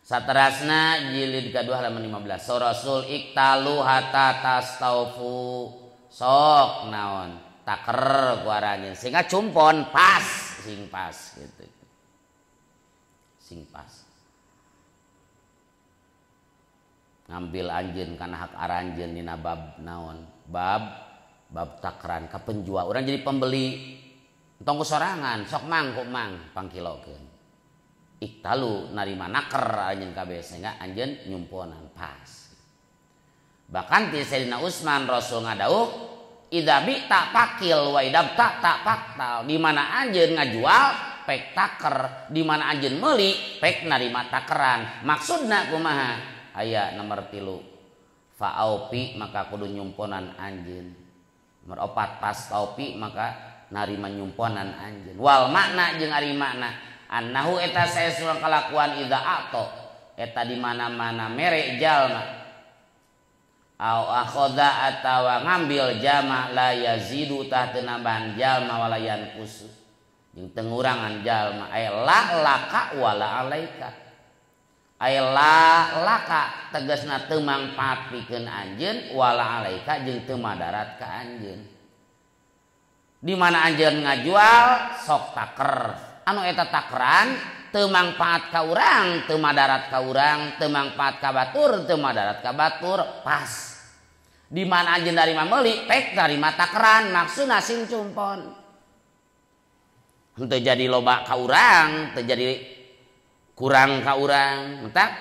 Speaker 1: Saterasna jilid kedua halaman 15. So Rasul iktalu hatta tastaufu. Sok naon taker ku aranjeun sehingga cumpon pas sing pas gitu. Sing pas. Ngambil anjeun kana hak aranjeun dina bab naon? Bab takran ka penjual orang jadi pembeli entong sorangan sok mang ku mang pangkilokeun iktalu narima naker anjeun kabeh sehingga anjeun nyumponan pas. Bahkan ti Sayyidina Utsman Rasul ngadauh idza bi tak pakil wa idza tak tak paktal, di mana anjeun ngajual pek taker, di mana anjeun meuli pek narima takeran. Maksudna kumaha? Aya nomor 3 fa'aupi maka kudu nyumponan anjeun. Nomor 4 pas taupi maka narima nyumponan anjeun. Wal makna jeung ari makna annahu eta saestu kalakuan idza ato eta di mana-mana mere jalma au akhadha atawa ngambil jama la yazidu tah teu nambahan jalma wala yanqus jeung teu ngurangan jalma ay la laka wala alaika ay la laka tegasna teu mangpaat pikeun anjeun wala alaika jeung teu madarat ka anjeun. Di mana anjeun ngajual sok taker anu eta takeran teu mangpaat ka urang teu madarat ka urang teu mangpaat ka batur teu madarat ka batur pas. Di mana anjeun narima meuli pek narima takeran maksudna sing cumpon henteu jadi loba ka urang teu jadi kurang ka urang. Entak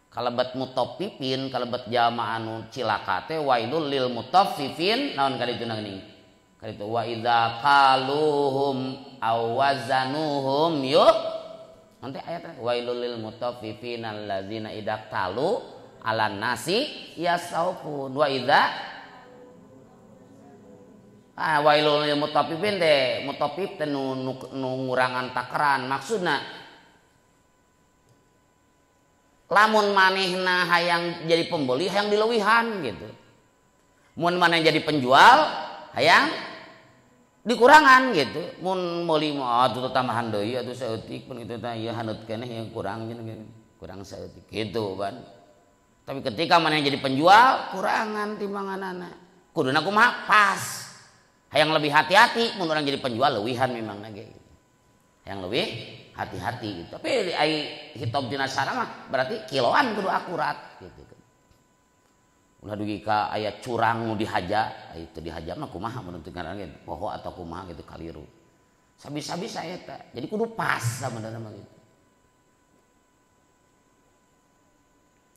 Speaker 1: kalebet mutaffifin kalebet jalma anu cilaka teh wailul lil mutaffifin naon kaditu geuning kaditu wa idza qaluhum aw wazanuhum Nanti ayat wailul lil mutaffifina allazina idza talu 'alan nasi yasaufun wa idza wailul lil mutaffifin teh mutaffif teh nu ngurangan takaran maksudna lamun manehna hayang jadi pembeli hayang dileuwihan gitu. Mun maneh jadi penjual hayang dikurangan gitu. Mun meuli mah atuh tambahan deui atuh saeutik pun kitu tah ieu haneut keneh yang kurang gitu. Kurang saeutik gitu kan. Tapi ketika maneh jadi penjual kurangan timbanganana. Kuduna kumaha pas. Hayang lebih hati-hati mun urang jadi penjual leuwihan memang ge. Hayang lebih hati-hati gitu. Tapi ai hitob dina syara mah berarti kiloan kudu akurat gitu. Ulah dugi ka aya curang nu dihaja, itu dihaja mah kumaha mun teu ngaran ge poho atau kumaha gitu kaliru. Sabisa-bisa eta. Jadi kudu pas sabenerna mah gitu.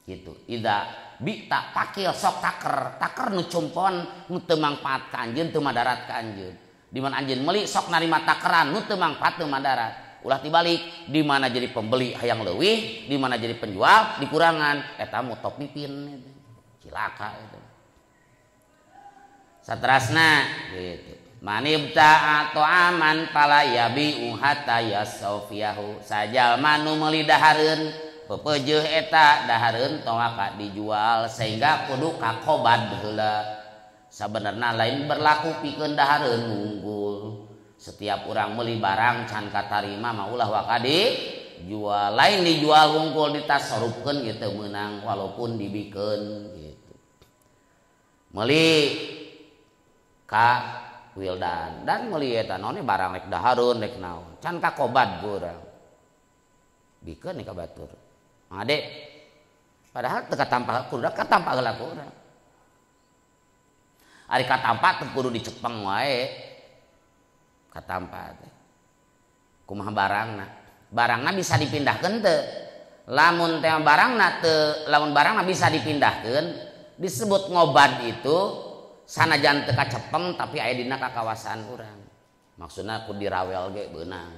Speaker 1: Gitu. Ida bi tak pakil sok taker, taker nu cumpon nu teu mangpaat ka anjeun teu madarat ka anjeun. Di mana anjeun meuli sok narima takeran nu teu mangpaat teu madarat. Ulah tibalik, di mana jadi pembeli hayang leuwih, di mana jadi penjual dikurangan, eta mutaffifin gitu. Cilaka itu. Satrasna gitu. Manibta'a ta'aman fala yabi'u hatta yasawfiyahu. Sajalma nu meuli dahareun pepeujeuh eta dahareun tong ka dijual sehingga kudu kakobad heula. Sabenerna lain berlaku pikeun dahareun unggul. Setiap urang meuli barang can katarima mah ulah waka dijual. Lain dijual wungkul ditasarufkeun gitu meunang walaupun dibikeun gitu. Meuli ka Wildan dan meuli eta naon barang rek dahareun rek naon can kakobad ku urang. Bikeun ka batur. Ade padahal teu katampa kudu katampa heula ku urang. Ari katampa teu kudu dicepeng wae. Katampa teh. Kumaha barangna? Barangna bisa dipindahkeun teu? Lamun teh barangna teu, lamun barangna bisa dipindahkeun disebut ngobad itu sanajan teu kacepeng tapi aya dina kakawasan urang. Maksudna ku dirawel ge beunang.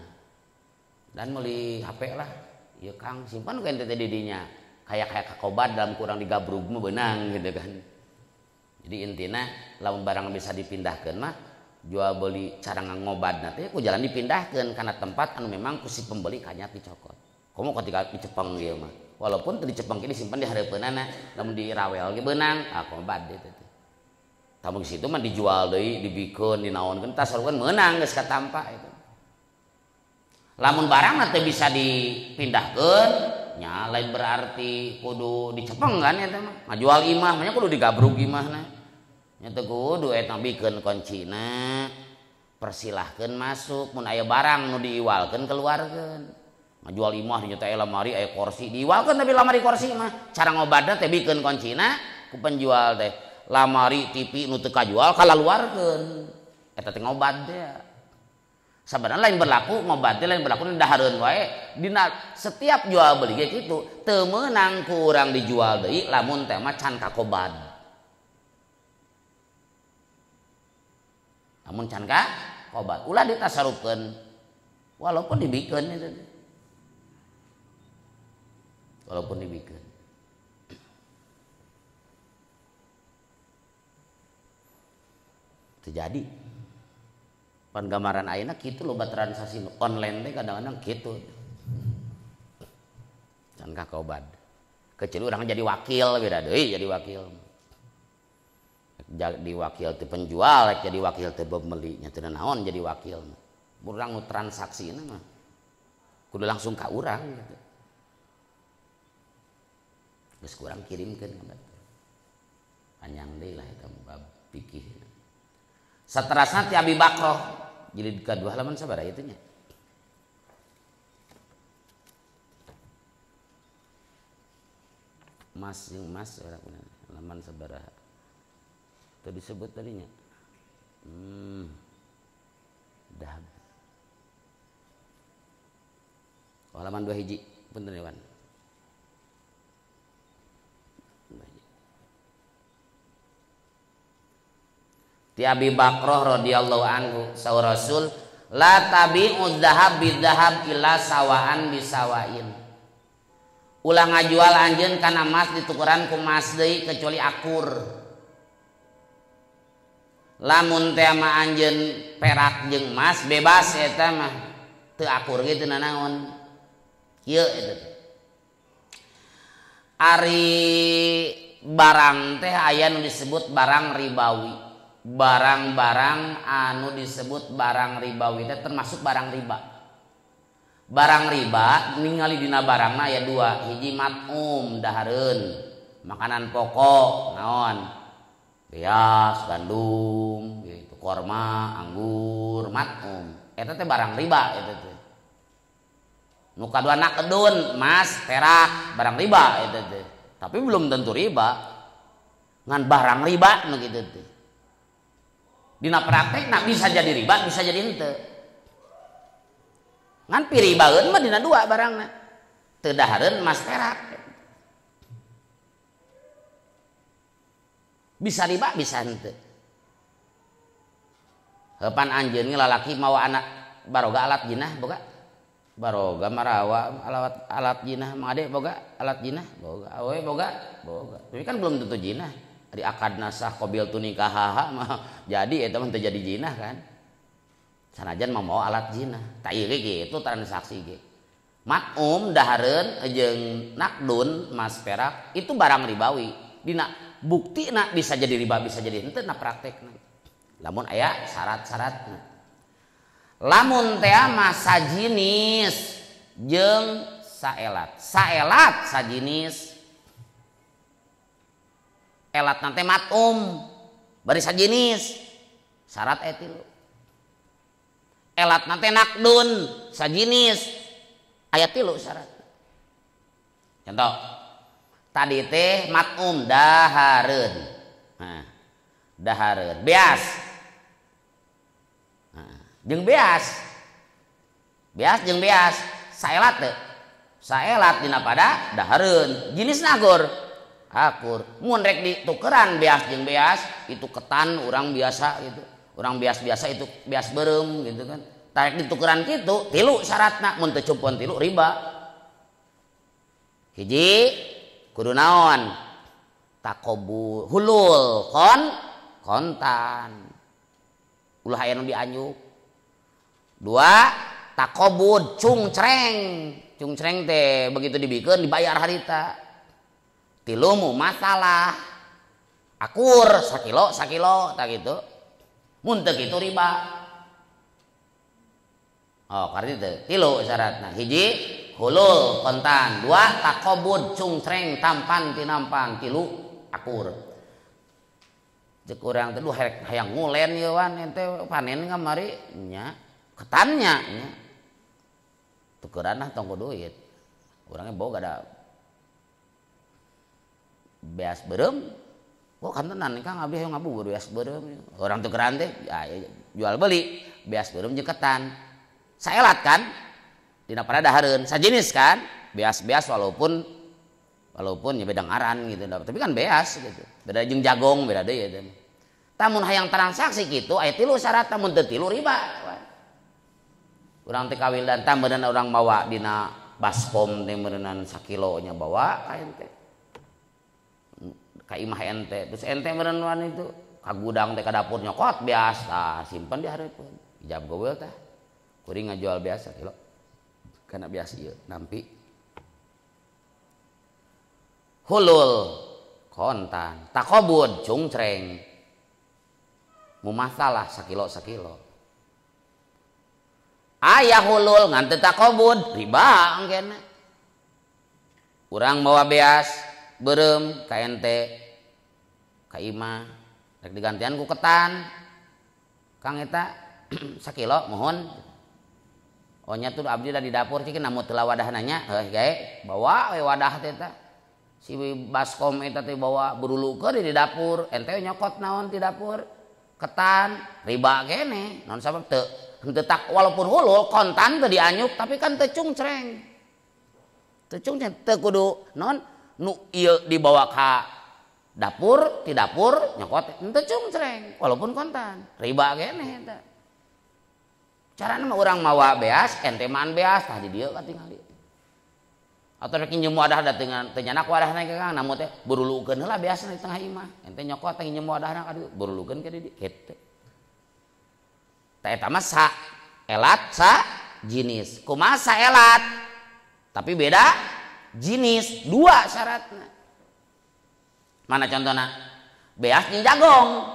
Speaker 1: Dan meuli HP lah. Ieu Kang simpan ku ente teh di dinya. Kayak kakobad dalam kurang digabrug mah beunang gitu kan. Jadi intina lamun barang bisa dipindahkeun mah jual beli cara ngobadna teh ku jalan dipindahkeun kana tempat anu memang ku si pembeli kanyat dicokot. Komo ketika dicepeng ieu mah. Walaupun teu dicepeng ge disimpan di hareupeunana, lamun dirawel ge beunang, ah ngobad eta teh. Tamu situ mah dijual deui, dibikeun, dinaonkeun, tasarufkeun meunang geus katampa itu. Lamun barang teh bisa dipindahkeun, nya lain berarti kudu dicepeng kan eta mah. Ngajual imah mah kudu digabrug imahna. Nya teu kudu eta bikeun kuncina, persilahkeun masuk, mun aya barang nu diiwalkeun keluarkeun. Ngajual imah nya teh lamari aya kursi, diiwalkeun tapi lamari kursi mah. Cara ngobadna teh bikeun kuncina ku penjual teh. Lamari TV nu teu kajual kalaluarkeun. Eta teh ngobad teh. Sabenerna lain berlaku ngobad teh lain berlaku dahareun wae. Dina setiap jual beli ge kitu, teu meunang ku urang dijual deui lamun teh mah can kakobad. Lamun can kakobad, ulah ditasarufkeun walaupun dibikeun eta teh. Walaupun dibikeun. Terjadi panggambaran ayeuna kitu loba transaksi online teh kadang-kadang kitu can kakobad kecuali urang jadi wakil beda deui jadi wakil jadi wakil teh penjual jadi wakil teh pembeli nya teu naon jadi wakil urang nu transaksina mah kudu langsung ka urang gitu geus kurang kirimkeun ka batur panjang deui lah eta bab fikih. Saterasna ti Abi Bakroh jilid kedua halaman sabaraha ieu nya? Mas jeung mas halaman sabaraha? Teu disebut tadinya. Dah. Oh, halaman 2 hiji, punten ya, Wan. Ti Abi Bakroh radhiyallahu anhu saur Rasul La tabi'u dzahab bidzahab illa sawaan bisawain. Ulah ngajual anjeun kana emas ditukeran ku emas deui kecuali akur. Lamun teh mah anjeun perak jeung emas bebas eta mah teu akur ge teu nanaon. Kieu eta teh. Ari barang teh aya nu disebut barang ribawi. Barang-barang anu disebut barang ribawi teh termasuk barang riba. Barang riba ningali dina barangna aya dua, hiji mat'um dahareun, makanan pokok naon? Beas, gandum, gitu, korma, anggur, mat'um. Eta teh barang riba eta teh. Nu kadua nakedun, emas, perak, barang riba eta teh. Tapi belum tentu riba. Ngan barang riba nu kitu teh. Dina praktek nak bisa jadi riba, bisa jadi henteu. Ngan piribaeun mah dina dua barangna. Teu dahareun emas perak. Bisa riba, bisa henteu. Heupan anjeun lalaki mawa anak baroga alat jinah boga. Baroga marawa alat jinah, mang ade boga alat jinah, boga awe boga, boga. Tapi kan belum tentu jinah. Di akad nasah qabil tu nikahaha mah jadi eta mah teu jadi jinah kan. Sanajan mah mawa alat jinah. Tah ieu ge kitu transaksi ge. Mat'um dahareun jeung nakdun emas perak itu barang ribawi. Dina buktina bisa jadi riba bisa jadi henteu na praktekna. Lamun aya syarat-syaratna. Lamun teh mah sajinis jeung saelat. Saelat sajinis. Elat nanti mat'um bari sajinis syarat tilu. Elat nanti nakdun sajinis aya tilu syarat. Contoh tadi teh mat'um dahareun. Nah, dahareun beas. Nah, jeung beas. Beas jeung beas saelat teu? Saelat dina pada dahareun. Jenisna akur. Akur. Mun rek ditukeran beas jeung beas itu ketan urang biasa gitu. Urang beas biasa itu beas beureum gitu kan. Tarik ditukeran kitu tilu syaratna, mun teu cumpon tilu riba. Hiji kudu naon? Takobu hulul kontan. Ulah aya nu dianjuk. Dua takobud cungcreng. Cungcreng teh begitu dibikeun dibayar harita. Tilu mu masalah akur sakilo sakilo tak gitu. Mun teu kitu riba. Oh karena itu tilu syaratna. Hiji hulul kontan, dua takobud cungcreng tampan tinampan, tilu akur. Cek urang teh duh hayang ngulen ieu wan ente panen kamari nya ketannya nya. Tukeran ah tong ku duit. Urangnya boga ada beas beureum. Oh kan tenan Kang abdi hayang ngabubur beas beureum. Orang tukeran teh ya, jual beli beas beureum jeung ketan. Saelat kan? Dina pada dahareun sajenis kan? Beas-beas walaupun ya beda ngaran gitu, tapi kan beas gitu. Beda jeung jagong beda deui eta. Tamun hayang transaksi kitu aya tilu syarat, mun teu tilu riba. Urang teh kawildan tah meureun urang mawa dina baskom teh meureunnan sakilo nya bawa ka ente. Ka imah ente. Terus ente meureun wan itu ka gudang teh ka dapur nyokot beas tah simpen di hareupeun. Ijab geuweul tah. Kuring ngajual beas sakilo. Kana beas ieu nampi. Hulul kontan, takobud cungcreng. Mumasalah sakilo sakilo. Ayah hulul ngan teu takobud riba engkena. Urang mawa beas beureum ka ente ka imah rek digantian ku ketan. Kang eta sakilo mohon. Oh nya tuh abdi da di dapur cikeun namu teu wadahna nya heuh gae bawa we wadah teh eta. Si baskom eta teh bawa berulukeun di dapur, ente nyokot naon di dapur. Ketan riba kene naon sabab teu henteu tak walaupun hulul kontan teu dianyuk tapi kan teu cungcreng. Teu cungcreng teu kudu naon nu ieu dibawa ka dapur ti dapur nyokot henteu cungcreng walaupun kontan riba kene eta. Carana mah urang mawa beas, ente maan beas tah di dieu katingali. Atau rek nginjem wadah da teu nyanak wadahna ge Kang, namu teh burulukeun heula beasna di tengah imah. Ente nyokot teh nginjem wadahna ka dieu, burulukeun ka di dieu kitu. Tah eta mah sa elat sa jinis. Kumaha saelat? Tapi beda jinis, dua syaratna. Mana contohna? Beas jeung jagong.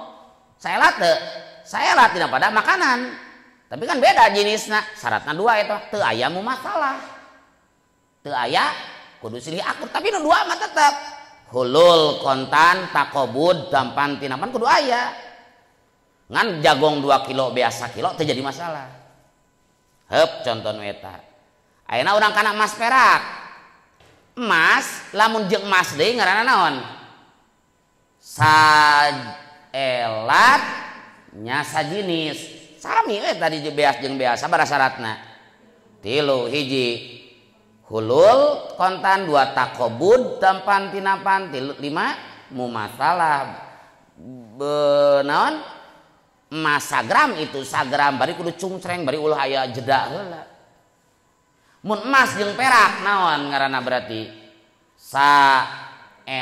Speaker 1: Saelat teu? Saelat tidak pada makanan. Tapi kan beda jenisna, syaratna dua eta, teu aya masalah. Teu aya kudu silih akur, tapi nu dua mah tetep. Hulul kontan takobud dampan tinapan kudu aya. Ngan jagong 2 kilo beas 1 kilo teu jadi masalah. Heup contoh nu eta. Ayeuna urang kana emas perak. Emas lamun jeung emas deui ngaranna naon? Saelat nya sajinis. Sami we tadi beas jeung beas sabaraha syaratna? 3 hiji hulul kontan, 2 takobud tampan tinapan, 5 mumasalah. Naon? Emas sagram itu sagram bari kudu cungcreng bari ulah aya jeda heula. Mun emas jeung perak naon ngaranna berarti? Saelat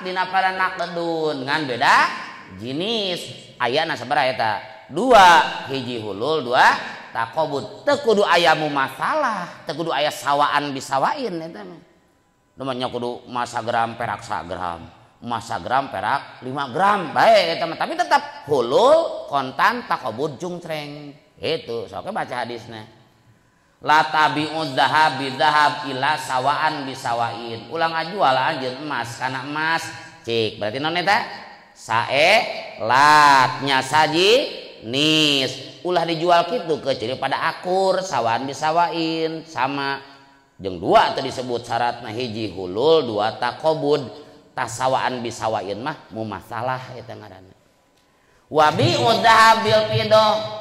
Speaker 1: dina pada naqdun ngan beda jenis. Ayana sabaraha eta? 2 hiji hulul, 2 takobud. Teu kudu aya mumasalah, teu kudu aya sawaan bisawain eta mah. Namanya kudu emas sagram perak sagram, emas sagram perak 5 gram bae eta mah, tapi tetap hulul kontan takobud jungcreng. Itu sok baca hadisna. La tabi'u dzahab bidzahab ila sawaan bisawain. Ulah ngajual anjeun emas kana emas. Cik, berarti naon eta? Saelat nya saji nis. Ulah dijual kitu kecuali pada akur sawaan bisawain sama. Jeung dua teu disebut syaratna, hiji hulul, 2 takobud. Tasawaan bisawain mah mumasalah eta ngaranna. Wa bi'u dzahabil fiddah.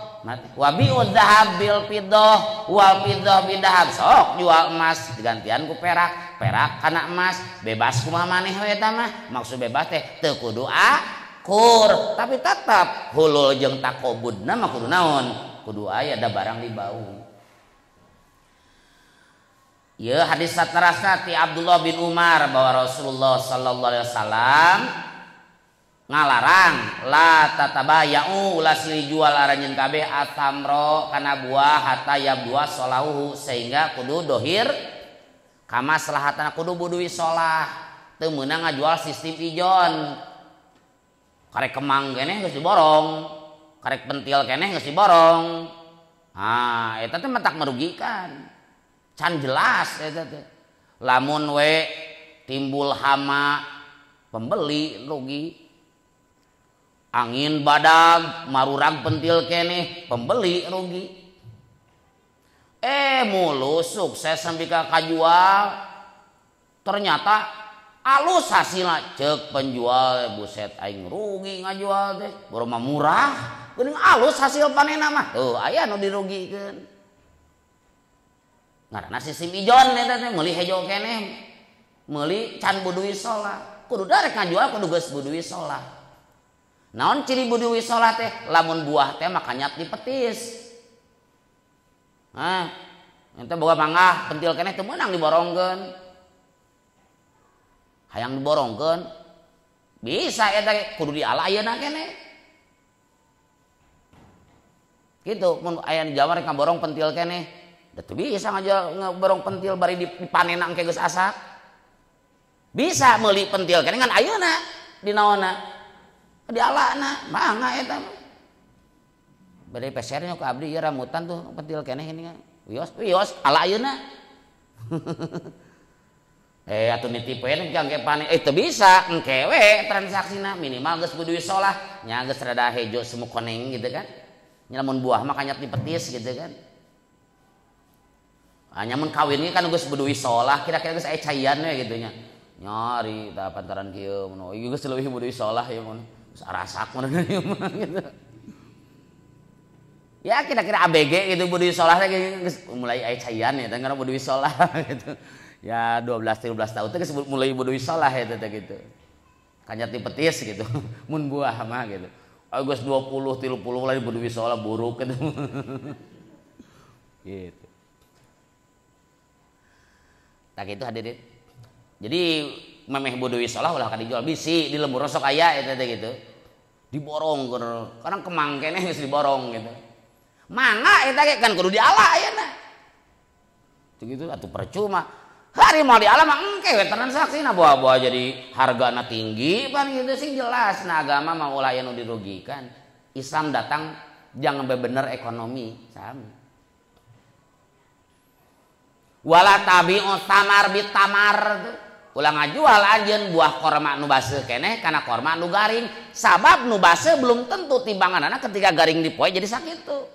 Speaker 1: Wa bi'u dzahabil fiddah wal fiddah bidahab. Sok jual emas digantian ku perak, perak kana emas, bebas kumaha maneh we eta mah. Maksud bebas teh teu kudu akur, tapi tetap hulul jeung takobudna mah kudu naon? Kudu aya da barang dibau. Ieu hadis saterasna ti Abdullah bin Umar bahwa Rasulullah sallallahu alaihi wasallam ngalarang la tatabaya'u ulah silih jual aranjeun kabeh atamro kana buah hatta yabdua solahu sehingga kudu dohir kamaslahatana kudu budui solah. Teu meunang ngajual sistem ijon. Karek kemang keneh geus diborong, karek pentil keneh geus diborong. Ah, eta teh matak merugikan. Can jelas eta teh. Lamun we timbul hama pembeli rugi. Angin badag marurag pentil keneh pembeli rugi. Mulus sukses sampai ka kajual. Ternyata alus hasilna, cek penjual buset aing rugi ngajual teh, baru mah murah, geuning alus hasil panenna mah. Tuh aya nu dirugikeun. Ngaranna sistem ijon eta teh meuli hejo keneh, meuli can budui solah. Kudu darek ngajual kudu geus budui solah. Naon ciri budui solah teh? Lamun buah teh makanya dipetis. Hah, ente boga mangga pentil keneh teu meunang diborongkeun. Hayang diborongkeun bisa eta kudu diala ayeuna keneh. Kitu mun aya di Jawa rek ngaborong pentil keneh, da teu bisa ngajual ngaborong pentil bari dipanenna engke geus asak. Bisa meuli pentil keneh ngan ayeuna dinaonna? Dialana mangga eta mah. Bade pesernya ku abdi ieu rambutan tuh pentil keneh ini wios wios ala ayeuna. Atuh nitip we engke panen teu bisa engke we transaksina minimal geus budui solah nya geus rada hejo semu koneng gitu kan. Nya lamun buah mah kanyat dipetis gitu kan. Ah nya mun kawin ge kan geus budui solah kira-kira geus aya caian we gitu nya. Nyari tah pantaran kieu mun ieu geus leuwih budui solah ieu mun geus arasak mun gitu. Ya kira-kira ABG gitu budui solah teh geus mulai aya caian ya teh karena budui solah gitu. Ya 12 13 tahun teh geus mulai budui solah eta teh gitu. Kanyat dipetis gitu. Mun buah mah gitu. Geus 20 30 mulai budui solah buruk gitu. Gitu. Tak itu hadirin. Jadi memeh bodoh salah ulah ka dijual bisi di lembur sok aya eta teh gitu. Diborong karena kemang keneh geus diborong gitu. Mangga eta ge kan kudu diala ayeuna. Gitu atuh percuma. Hari mau diala mah engke we transaksina bawa-bawa jadi hargana tinggi pan gitu sing jelas. Nah agama mah ulah aya nu dirugikan. Islam datang jangan bener ekonomi sami. Wala tabi'u tamar bitamar ulah ngajual anjeun buah korma nu baseuh keneh kana korma nu garing sabab nu baseuh belum tentu timbanganana ketika garing dipoe jadi sakitu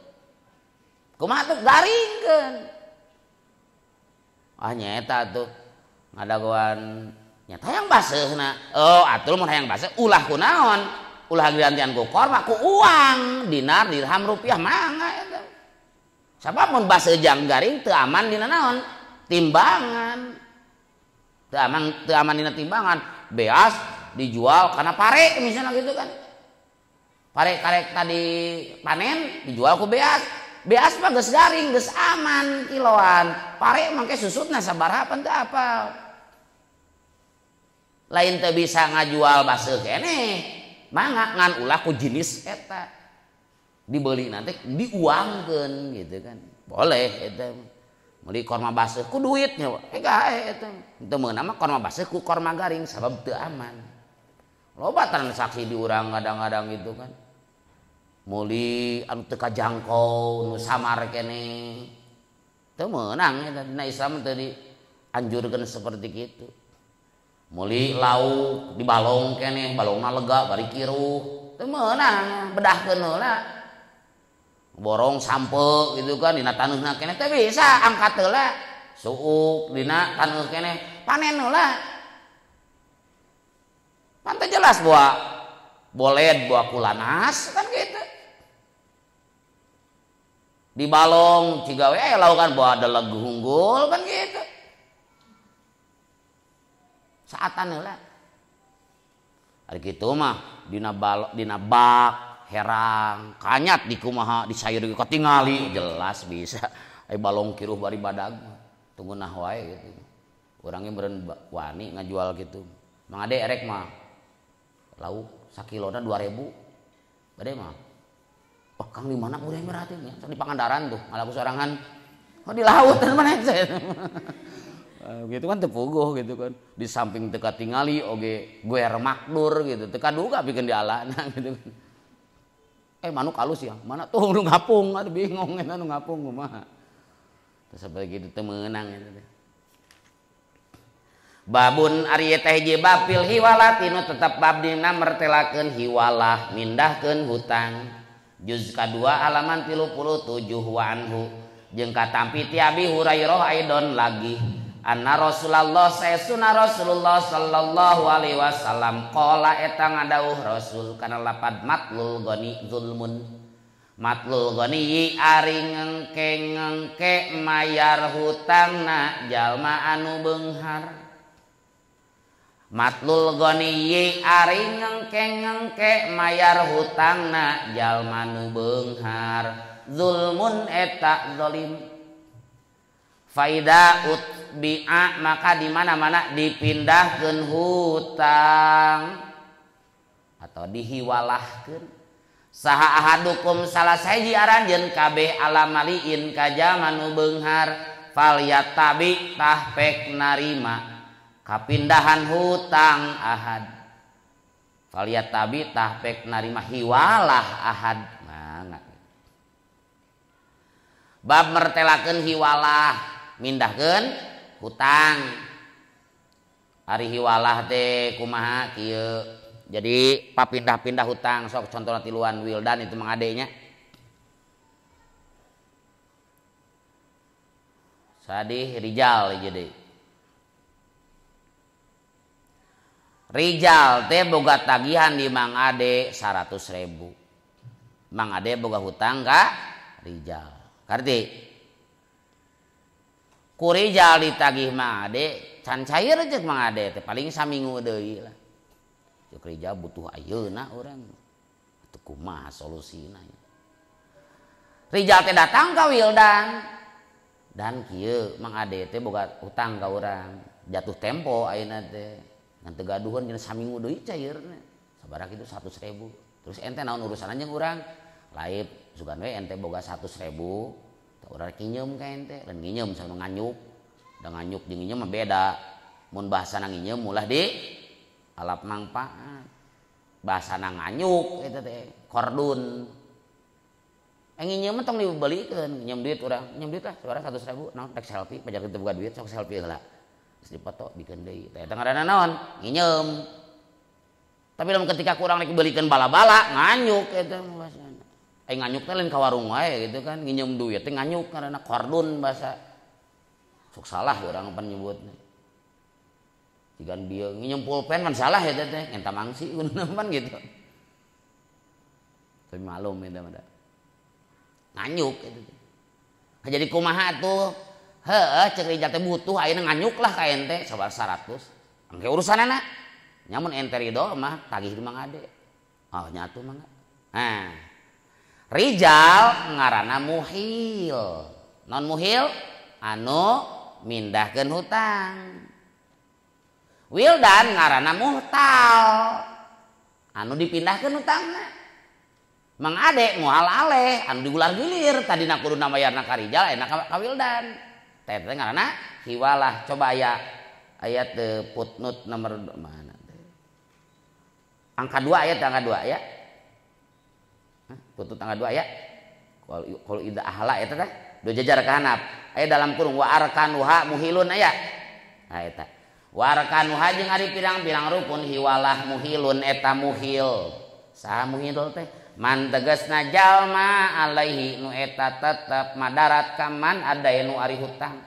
Speaker 1: kumaha tuh garingkeun ah nyaeta tuh ngadagoan nyata hayang baseuhna oh atuh mun hayang baseuh ulah kunaon ulah gantian ku korma ku uang dinar dirham rupiah mangga eta sabab mun baseuh jang garing teu aman dina naon timbangan teu aman dina timbangan beas dijual karena pare misalnya gitu kan pare karek tadi panen dijual ku beas beas mah geus garing geus aman kiloan pare mangke susutna sabaraha pan teu apal lain teu bisa ngajual baseuh keneh mangga ngan ulah ku jenis eta dibeli nanti diuangkeun gitu kan boleh eta meuli korma baseuh ku duitnya gae eta teu meunang mah korma baseuh ku korma garing sabab teu aman loba transaksi di urang kadang-kadang gitu kan meuli anu teu kajangkau nu samar keneh teu meunang eta dina Islam teu dianjurkeun seperti kitu meuli lauk dibalong keneh balongna lega bari kiruh teu meunang bedahkeun heula borong sampe gitu kan dina taneuhna keneh teh bisa angkat heula suuk dina taneuh keneh panen heula pan teh jelas buah boled buah kulanas kan gitu di balong ciga we laukan buah deleg hunggul kan gitu saatan heula ari kitu mah dina balong dina bak herang kanyat di kumaha di sayur ge katingali jelas bisa ai balong kiruh bari badag tunggu nah wae gitu urangnya meureun wani ngajual gitu Mang Ade erek mah lauk sakilona 2000 bade mah oh Kang di mana urang berarti nya di Pangandaran tuh ngalaku sorangan oh di laut dan mana gitu kan teu puguh gitu kan di samping teu katingali oge guer makdur gitu teu kaduga pikeun dialana gitu kan. Manuk halus ya, mana tuh nu ngapung, aduh bingung eta nu ngapung kumaha. Terus seperti gitu teu meunang eta teh. Babun ari teh hiji bab fil hiwalati nu tetep bab dina mertelakeun hiwalah mindahkeun hutang. Juz kadua halaman 37 wa anhu jeung katampi ti Abi Hurairah aidon lagi anna Rasulullah saesuna Rasulullah sallallahu alaihi wasallam qala eta ngadawuh Rasul kana lapad matlul ghani zulmun matlul ghani ari ngengke-ngengke mayar hutangna jalma anu beunghar matlul ghani ari ngengke-ngengke mayar hutangna jalma nu beunghar zulmun eta zalim faida utbi'a maka di mana-mana dipindahkeun hutang atau dihiwalahkeun saha ahadukum salah sahiji aranjeun kabeh ala maliin ka jalma nu beunghar falyatabi tah pek narima kapindahan hutang ahad falyatabi tah pek narima hiwalah ahad mangga bab mertelakeun hiwalah mindahkeun hutang ari hiwalah teh kumaha kieu jadi papindah-pindah hutang sok contohna tiluan wildan itu Mang Ade nya sadih rijal jadi rijal teh boga tagihan di Mang Ade 100.000 Mang Ade boga hutang ka rijal karti ku rijal ditagih Mang Ade can cair jeung Mang Ade teh paling saminggu deui lah ceuk rijal butuh ayeuna urang atuh kumaha solusina rijal teh datang ka Wildan Dan kieu Mang Ade teh boga hutang ka urang, jatuh tempo ayeuna teh. Ngan teu gaduheun dina saminggu deui cairna. Sabaraha kitu 100.000. Terus ente naon urusan jeung urang? Laib sugan we ente boga 100.000, tah urang nginjem ka ente, lain nginjem sama nganyuk. Da nganyuk jeung nginjem mah beda. Mun bahasana nginjem ulah di alap mangpaat. Bahasana nganyuk eta teh kordun. Nginjem mah tong dibalikeun, nginjem duit urang, nginjem duit lah sabaraha 100.000, naon rek selfie, pajar teu boga duit sok selfie heula. Geus dipoto bikeun deui. Tah eta ngaranna naon? Nginjem. Tapi lamun ketika kurang rek dibalikeun bala-bala, nganyuk eta mah bahasana. Nganyuk teh lain ka warung wae gitu kan, nginjem duit teh nganyuk ngaranna kordun bahasa. Sok salah urang pan nyebutna. Jigan bieu nginjem pulpen kan salah eta teh, ngenta mangsi kudu pan gitu. Tapi malum eta mah. Nganyuk gitu. Nah, jadi kumaha tuh? Heueuh cek Rijal teh butuh ayeuna nganyuk lah ka ente sabaraha 100. Engke urusanana. Nya mun ente ridho mah tagih di Mang Ade. Oh nyatu mangga. Nah. Rijal ngaranna muhil. Non muhil? Anu mindahkeun hutang. Wildan ngaranna muhtal. Anu dipindahkeun hutangna. Mang Ade muhal aleh anu digular gilir tadina kuduna mayarna ka Rijal enak ka Wildan. Teh teh ngaranna hiwalah. Coba aya ayat footnote nomor mana teh? Angka 2 ayat angka 2 ya. Hah, footnote angka 2 ya. Kalau ida ahla eta teh dua jajar ka handap. Aya dalam kurung wa arkanuha muhilun aya. Nah eta. Wa arkanuha jeung ari pirang-pirang rukun hiwalah muhilun eta muhil. Saha muhil teh? Man tegasna jalma alaihi nu eta tetep madarat ka man adaenu ari hutang.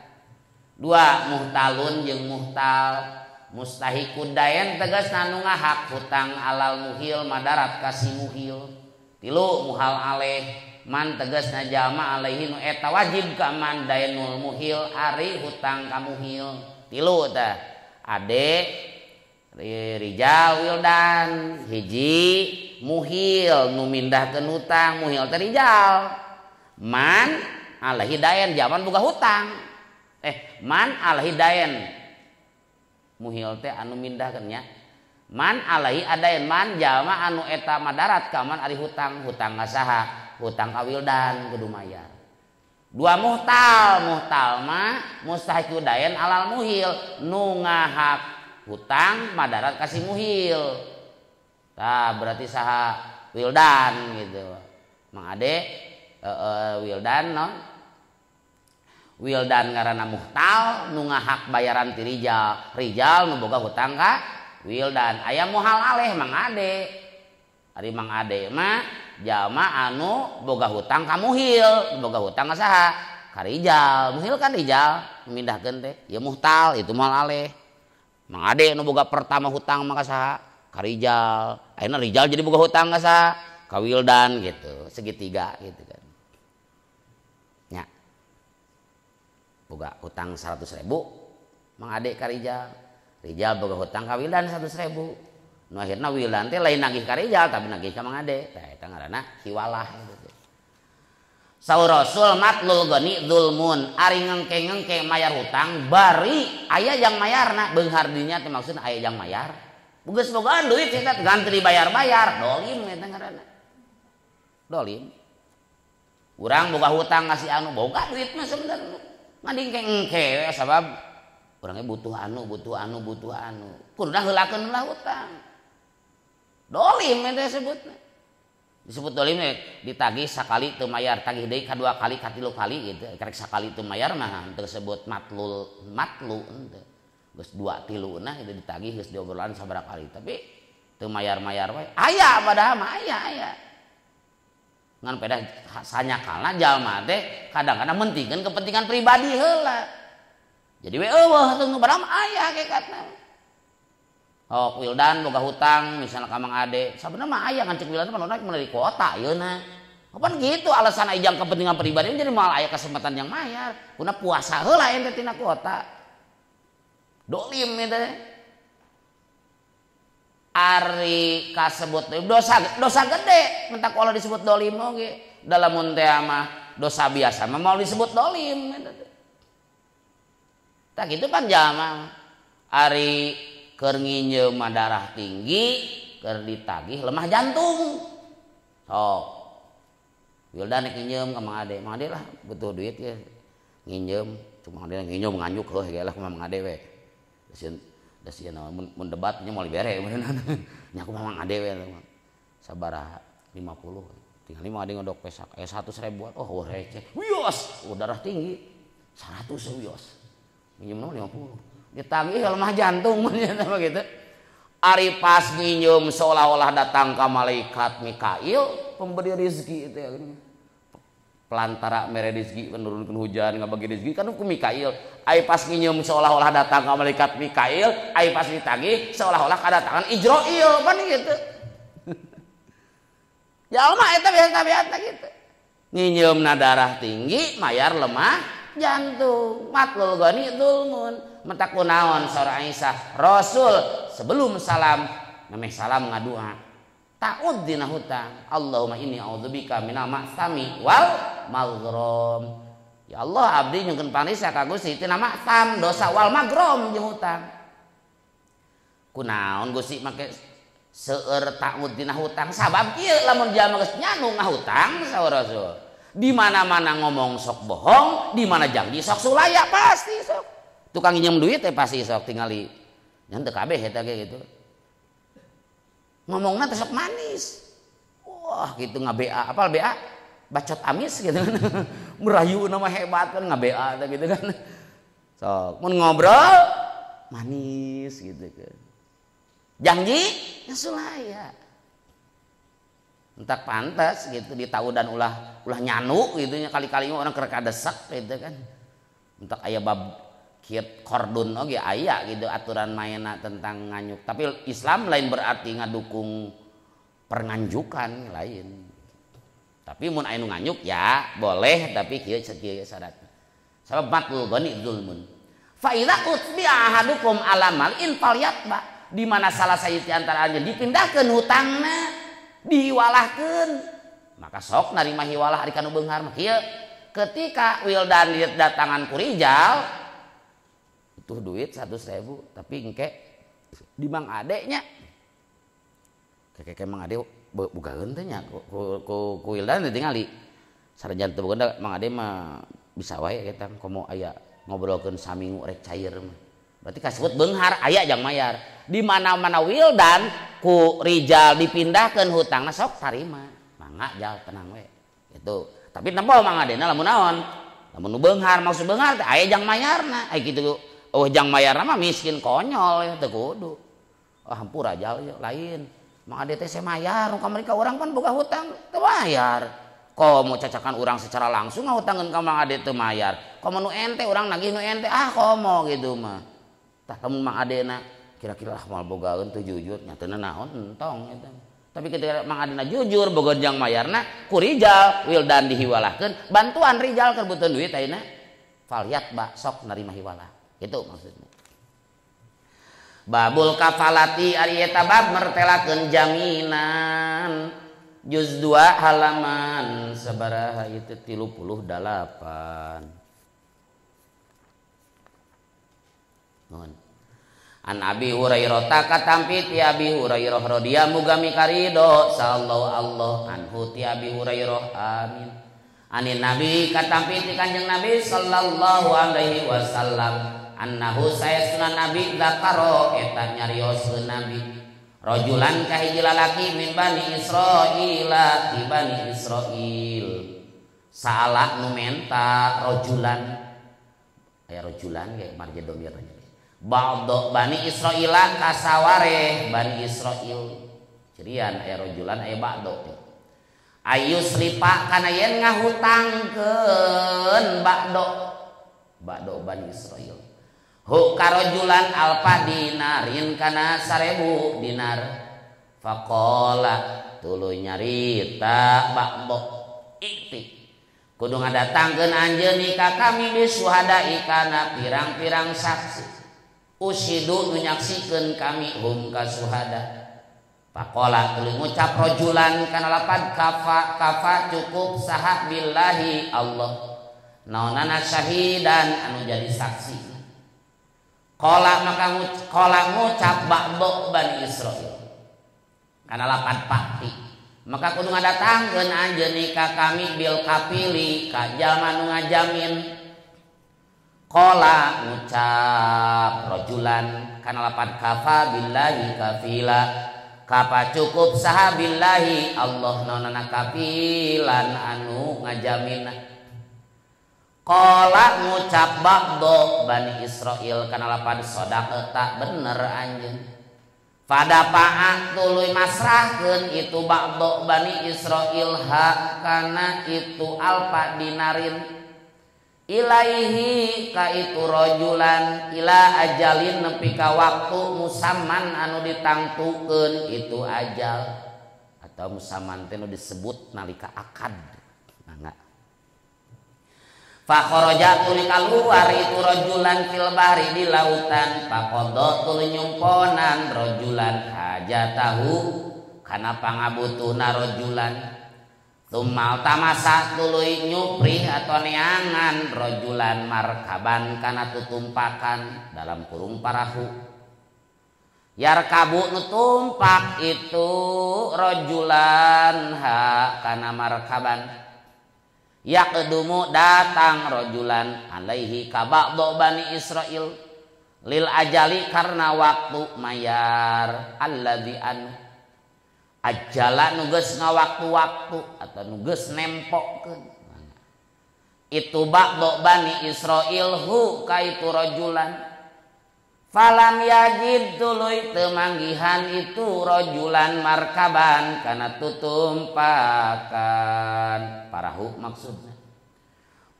Speaker 1: Dua muhtalun jeung muhtal mustahiqud daen tegasna nu ngahak hutang alal muhil madarat ka si muhil. Tilu muhal aleh man tegasna jalma alaihi nu eta wajib ka man daenul muhil ari hutang ka muhil. Tilu tah ade Rijal Wildan hiji muhil nu mindahkeun hutang muhil teh Rijal man alaihi daen jaman boga hutang man alaihi daen muhil teh anu mindahkeun nya man alaihi adaen man jalma anu eta madarat ka man ari hutang hutang ka saha hutang ka Wildan kudu mayar. Dua muhtal muhtal mah mustahiqu daen alal muhil nu ngahak hutang madarat kasih muhil. Tah berarti saha Wildan gitu. Mang Ade Wildan non Wildan ngaranna muhtal nu ngahak bayaran ti Rijal. Rijal nu boga hutang ka Wildan. Aya muhal aleh Mang Ade. Ari Mang Ade mah jalma anu boga hutang ka muhil, boga hutang ka saha? Ka Rijal. Muhil kan Rijal mindahkeun teh. Ya muhtal itu muhal aleh. Mang Ade nu boga pertama hutang maka saha? Ka Rijal. Ayeuna Rijal jadi boga hutang ka saha? Ka Wildan gitu, segitiga gitu kan. Nya. Boga hutang 100.000 Mang Ade ka Rijal. Rijal boga hutang ka Wildan 100.000. Nu akhirna Wildan teh lain nagih ka Rijal tapi nagih ka Mang Ade. Tah eta ngaranna hiwalah gitu. Saur Rasul matlul gani zulmun ari ngengke-ngengke mayar hutang bari aya yang mayarna beunghar dinya teh maksudna aya yang mayar. Geus bogaan duit eta ganti dibayar-bayar dolim eta ngaranna. Dolim. Urang boga hutang ka si anu boga duit mah sebenarnya. Mending engke we sabab urangnya butuh anu butuh anu butuh anu. Kuduna heulakeun lah hutang. Dolim eta sebutna. Disebut dolim ditagih sakali teu mayar tagih deui kadua kali katilu kali gitu karek sakali teu mayar mah teu disebut matlul matlu henteu geus dua tilu nah itu ditagih geus diobrolan sabaraha kali tapi teu mayar-mayar wae aya padahal mah aya aya ngan pedah sanyakalna jalma teh kadang-kadang mentingkeun kepentingan pribadi heula jadi we eueuh teu padahal mah aya hakikatna. Oh, Wildan boga hutang misalnya ka Mang Ade. Sabenerna mah aya ngan cek Wildan mah naik meuli kuota yeuna. Kapan gitu alasan ijang kepentingan pribadi jadi moal aya kesempatan yang mayar. Kuna puasa heula ente tina kuota. Dolim eta teh. Ari kasebut dosa dosa gede mentak Allah disebut dolim oge. Dalam mun teh mah dosa biasa mah moal disebut dolim eta teh. Tak gitu pan jalma. Ari keur nginjeum mah darah tinggi, keur ditagih lemah jantung. Sok. Wildan nek nginjeum ka Mang Ade, Mang Ade lah butuh duit ya. Nginjeum, cuma Mang Ade nginjeum nganjuk heuh ge lah kumaha Mang Ade we. Da sieun mun debat nya moal dibere meureun. Nya kumaha Mang Ade we sabaraha 50. Tinggal Mang Ade ngodok pesak aya 100 ribuan. Oh receh. Wios, oh, darah tinggi. 100 wios. Minjem 50. Ditagih lemah jantung mun gitu. Ari pas nginjem seolah-olah datang ka malaikat Mikail pemberi rezeki itu ya. Pelantara mere rezeki menurunkan hujan ngabagi rezeki kan ku Mikail. Ari pas nginjem seolah-olah datang ka malaikat Mikail, ari pas ditagih seolah-olah kedatangan Ijroil pan gitu. Jalma eta biasa-biasa gitu. Nginjeumna darah tinggi, mayar lemah jantung. Matlul ghani dzulmun. Mentak kunaon saur Aisyah, Rasul sebelum salam memeh salam ngadua. Ta'ud dina hutang. Allahumma inni a'udzubika minal ma'sami wal maghram. Ya Allah abdi nyungkeun pangrisa ka Gusti tina ma'sam dosa wal maghram jeung hutang. Kunaon Gusti make seueur ta'ud dina hutang sabab kieu lamun jalma geus nyanu ngahutang saur Rasul. Di mana-mana ngomong sok bohong, di mana janji sok sulaya pasti sok. Tukang nginjem duit teh pasti sok tingali. Nya teu kabeh eta ge gitu. Ngomongna teh sok manis. Wah, gitu nga-BA, apal BA? Bacot amis gitu kan. Merayu nama hebat kan nga-BA teh gitu kan. Sok mun ngobrol manis gitu kan. Janji nya sulaya. Entak pantas gitu ditaudan ulah ulah nyanu gitu nya kali-kali orang keur kadesak gitu kan. Entak aya bab kieu kordun oge aya gitu aturan mainna tentang nganyuk. Tapi Islam lain berarti ngadukung pernganjukan lain. Tapi mun aya nu nganyuk ya boleh tapi kieu kieu syaratna. Sabab matlul ghani dzulmun. Fa idza utbi'a ahadukum ala malin falyatba. Di mana salah sahiji antara anjeun dipindahkeun hutangna, dihiwalahkeun. Maka sok narima hiwalah ari kanu beunghar mah kieu. Ketika wildan datangan ku Rijal butuh duit 100.000 tapi engke di Mang Ade nya. Keke Mang Ade bogaeun teh nya ku wildan ditingali. Sarajan teu boga Mang Ade mah bisa wae eta komo aya ngobrolkeun saminggu rek cair mah. Berarti kasebut beunghar aya jang mayar. Di mana-mana wildan ku Rijal dipindahkeun hutangna sok tarima. Mangga jal tenang we. Gitu. Tapi nempo Mang Adena lamun naon? Lamun nu beunghar maksud beunghar teh aya jang mayarna. Aya kitu oh jang mayarna mah miskin konyol ya teu kudu. Oh hampura jal ya lain. Mang Ade teh mayar nu ka mereka urang pan boga hutang teu bayar. Komo cacakan urang secara langsung ngahutangeun ka Mang Ade teu mayar. Komo nu ente urang nagih nu ente ah komo gitu mah. Tah lamun Mang Adena kira-kira ah moal bogaeun teu jujur nya teu naon entong eta. Tapi ketika Mang Adena jujur boga jang mayarna ku Rijal wildan dihiwalahkeun bantuan Rijal keur butuh duit ayeuna falyat ba sok narima hiwalah. Itu maksudnya. Babul kafalati ari eta bab mertelakeun jaminan. Juz 2 halaman sabaraha itu 38. Nuhun. An Abi Hurairah katampi ti Abi Hurairah radhiyallahu muga mikarido sallallahu Allah anhu ti Abi Hurairah amin. Anin Nabi katampi ti Kanjeng Nabi sallallahu alaihi wasallam annahu saestuna Nabi zakaro eta nyarioskeun Nabi rajulan ka hiji lalaki min Bani Israila ti Bani Israil salah nu menta rajulan aya rajulan ge marja domir ba'do Bani Israila kasaware Bani Israil cirian aya rajulan aya ba'do ayus lipa kana yen ngahutangkeun ba'do ba'do Bani Israil hu karajulan alfa dinarin kana 1000 dinar faqala tuluy nyarita ba'do ikti kudu ngadatangkeun anjeun ka kami bisuhada kana pirang-pirang saksi usidu nu nyaksikeun kami hum ka suhada faqala tuluy ngucap rajulan kana lapad kafa kafa cukup saha billahi Allah naonana syahidan anu jadi saksi. Qala maka qala ngucap ba'do Bani Israil kana lapan pakti maka kudu ngadatangkeun anjeun ka kami bil kafili ka jalma nu ngajamin. Qala ngucap rajulan kana lapan kafa billahi kafila kapa cukup saha billahi Allah naonana kafilan anu ngajamin. Qala ngucap ba'do Bani Israil kana lapan sodaqta tak bener anjeun. Fada pa'a tuluy masrahkeun itu ba'do Bani Israil ha kana itu alfa dinarin ilaihi ka itu rajulan ila ajalin nepi ka waktu musamman anu ditangtukeun itu ajal atau musamman teh nu disebut nalika akad. Mangga. Fa kharaja tuluy kaluar itu rajulan fil bahri di lautan faqadha tuluy nyumponan rajulan hajatahu kana pangabutuhna rajulan tumal tamasa tuluy nyuprih atau neangan rajulan markaban kana tutumpakan dalam kurung parahu yarkabu nu tumpak itu rajulan ha kana markaban yaqdumu datang rajulan alaihi ka ba'do Bani Israil lil ajali karena waktu mayar alladzi anu ajala nu geus ngawaktu-waktu atau nu geus nempokeun itu ba'do Bani Israil hu ka itu rajulan falam yajid tuluy teu manggihan itu rajulan markaban kana tutumpakan parahu maksudna.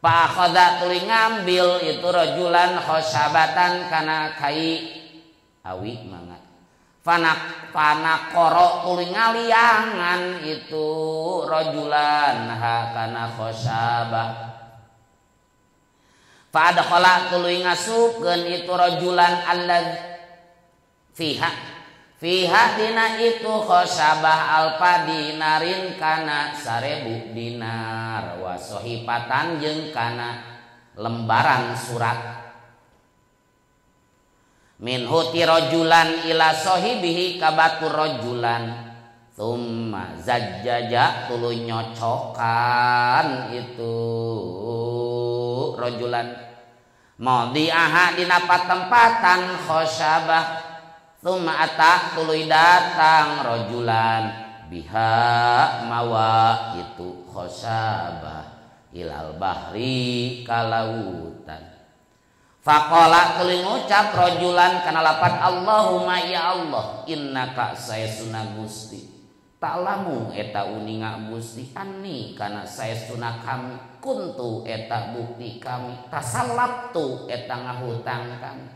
Speaker 1: Fa akhadha tuluy ngambil itu rajulan khosabatan kana kai awi mangga fanaqara tuluy ngaliangan itu rajulan ha kana khosabah. Fa adkhala tuluy ngasupkeun itu rajulan alladzi fiha fiha dina itu khosabah alfa dinarin kana 1000 dinar wa sohipatan jeung kana lembaran surat minhu ti rajulan ila sohibihi ka batur rajulan tsumma zajjaja tuluy nyocokan itu rajulan maudhi'aha dina patempatan khosabah tsumma ata tuluy datang rajulan biha mawa itu khosabah ilal bahri kalautan. Faqala tuluy ngucap rajulan kana lapan Allahumma ya Allah innaka saestuna Gusti ta'lamu eta uninga Gusti anni kana saestuna kami kuntu eta bukti kami tasallabtu eta ngahutang kami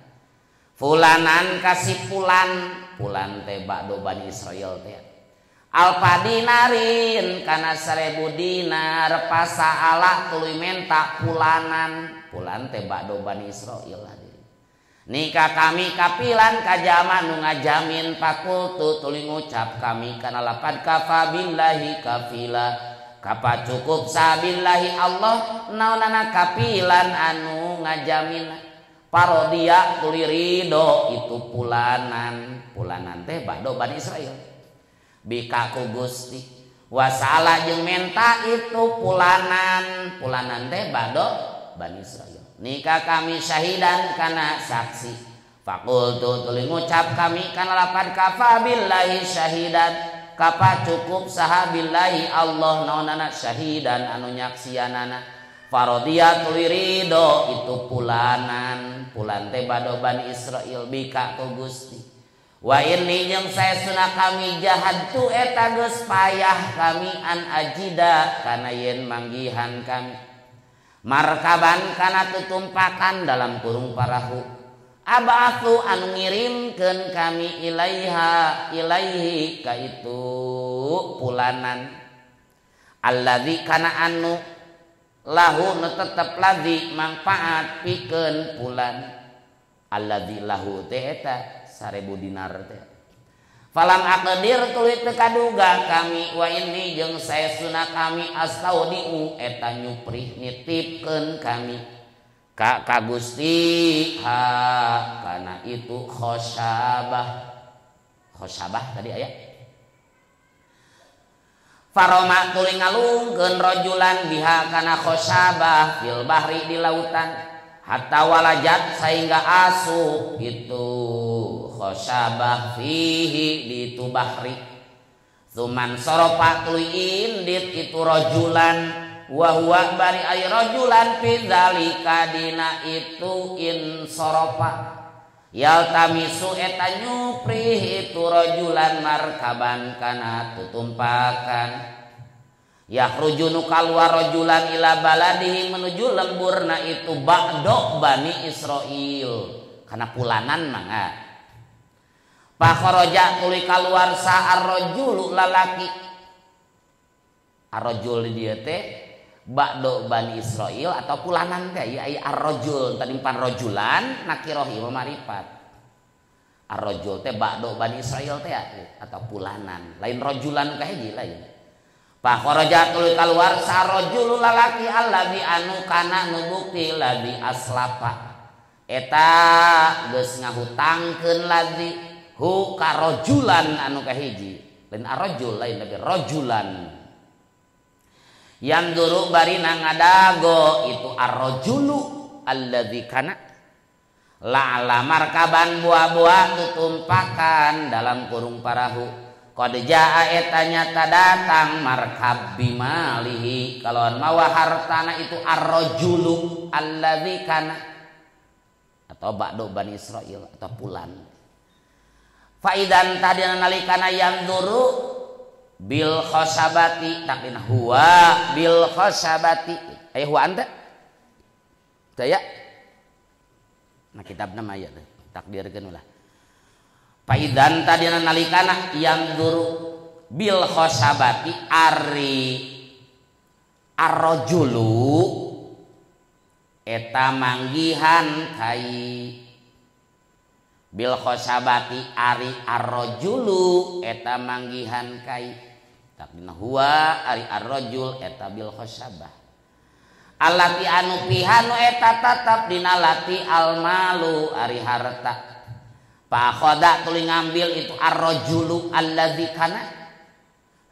Speaker 1: fulanan kasih pulan pulan teh ba'do Bani Israil teh alfa dinarin kana 1000 dinar pasaala tuluy menta pulanan pulan teh ba'do Bani Israil hadirin. Nikah kami kapilan kajama nu ngajamin fakultu tuluy ngucap kami kana lapan kafa billahi kafila kapa cukup sabillahi Allah naonana kapilan anu ngajamin parodia tuluy ridho itu pulanan pulanan teh ba'do Bani Israil bika ku Gusti wasala jeung menta itu pulanan pulanan teh ba'do Bani Israil. Nikah kami syahidan kana saksi fakultu tuluy ngucap kami kana lapan kafa billahi syahidan kapa cukup saha billahi Allah naonana syahidan anu nyaksianana farodia tuluy ridho itu pulanan pulan teh ba'do Bani Israil bika ku Gusti wa inni jeung saestuna kami jahadtu eta geus payah kami an ajida kana yen manggihan kami markaban kana tutumpakan dalam kurung parahu ab'atsu anu ngirimkeun kami ilaiha ilaihi ka itu pulanan alladzi kana anu lahu nu tetep ladzi mangfaat pikeun pulan alladzi lahu teh eta 1000 dinar teh. Falam aqdir tuluy teu kaduga kami wa inni jeung saestuna kami astaudiu eta nyuprih nitipkeun kami Ka ka Gusti ha kana itu khosyabah. Khosyabah tadi aya. Faroma tuluy ngalungkeun rajulan biha kana khosyabah fil bahri di lautan hatta walajat sehingga asup itu khosyabah fihi di itu bahri. Zuman sorofa tuluy indit itu rajulan wa huwa bari ay rajulan fi dzalika dina itu in sorofa yaltamisu eta nyuprih itu rajulan markaban kana tutumpakan yakhruju nu kaluar rajulan ila baladihi menuju lemburna itu ba'do Bani Israil kana pulanan mangga. Pakharaja tuluy kaluar sa'ar rajulu lalaki. Ar-rajul di dieu teh ba'do Bani Israil atau pulanan teh ieu aya ar-rajul tadi pan rajulan nakiroh ieu marifat. Ar-rajul teh ba'do Bani Israil teh atau pulanan, lain rajulan ka hiji lain. Pakharaja tuluy kaluar sa'ar rajulu lalaki allazi anu kana nu bukti ladzi aslafa. Eta geus ngahutangkeun ladzi hu karojulan anu kahiji lain arrojul lain tapi rojulan yang duru barina ngadago itu arrojulu alladzi kana la'ala markaban buah-buah tutumpakan dalam kurung parahu qad jaa eta nyata datang markab bimalihi kalawan mawa hartana itu arrojulu alladzi kana atau ba'do Bani Israil atau pulan. Faidan tadi nalikana yang duru bil khosabati takin huwa bil khosabati eh huwa anta daya nah kitab nama ya takdirkeun ulah. Faidan tadi nalikana yang duru bil khosabati ari arrojulu eta manggihan kai bil khosabati ari arrojulu eta manggihan kai takdina huwa ari arrojul eta bil khosabah alati anu pihanu eta tatap dina lati almalu ari harta pakhoda tuluy ngambil itu arrojulu allazi kana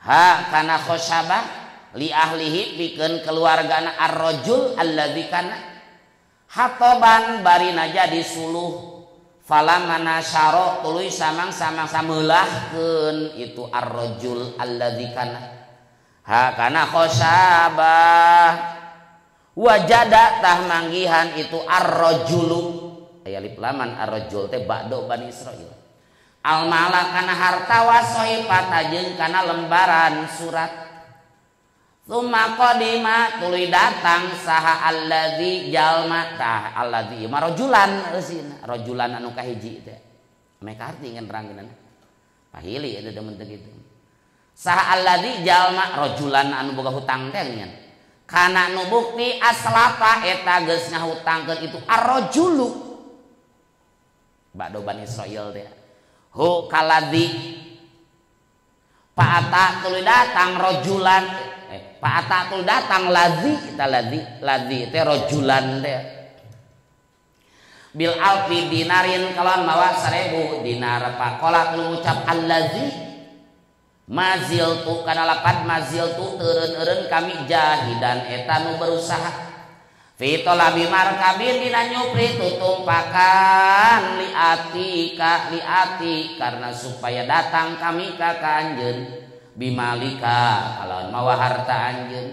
Speaker 1: ha kana khosabah li ahlihi pikeun keluargana arrojul allazi kana hatoban barina jadi suluh falamana syaro tuluy samang-samang sameulahkeun itu arrojul allazi kana ha kana khosabah wajada tah manggihan itu arrojulu aya alif laman arrojul teh ba'do Bani Israil almala kana harta wasohifata jeung kana lembaran surat. Tsumma qadima tuluy datang saha allazi jalma tah allazi ieu mah rajulan eusina rajulan anu kahiji teh meh kaarti ngan nerangkeunana pahili eta demen teh kitu saha allazi jalma rajulan anu boga hutang teh ngan kana nu bukti aslafa eta geus ngahutangkeun itu arrajulu ba'do Bani Israil teh hu kaladzi fa'ata tuluy datang rajulan fa'ata datang ladzi kita ladzi ladzi teh rojulan teh bil alfi dinarin kalawan mawa 1000 dinar pakola tuluy ngucap allazi maziltu kana lapad maziltu teureun-eureun kami jahidan eta nu berusaha fi talabi markabin dina nyupri tutumpakan liati ka liati karena supaya datang kami ka kanjeun bimalika kalawan mawa harta anjeun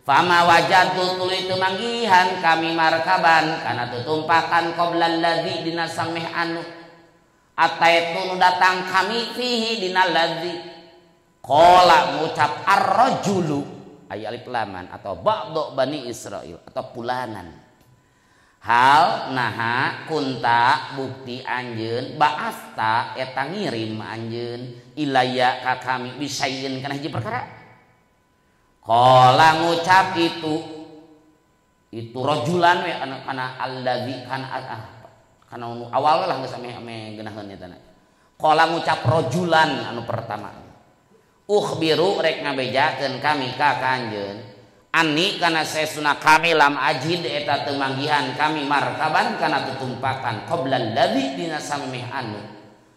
Speaker 1: fama wajadtu tuluy teu manggihan kami markaban kana tutumpakan qoblal ladzi dina sameh anu ataitu nu datang kami fihi dina ladzi qala ngucap arrajulu aya alif laman atau ba'do Bani Israil atau pulanan hal naha kunta bukti anjeun ba'asta eta ngirim anjeun ilaya ka kami bisaieun kana hiji perkara qala ngucap itu rajulan we kana allazi kana kana nu awal lah geus ame geunaheun eta na qala ngucap rajulan anu pertama ukhbiru rek ngabejakeun kami ka kanjeun Ani kana saestuna kami lam ajid eta teu manggihan kami markaban kana tutumpakan qabla alladzi dina samih anu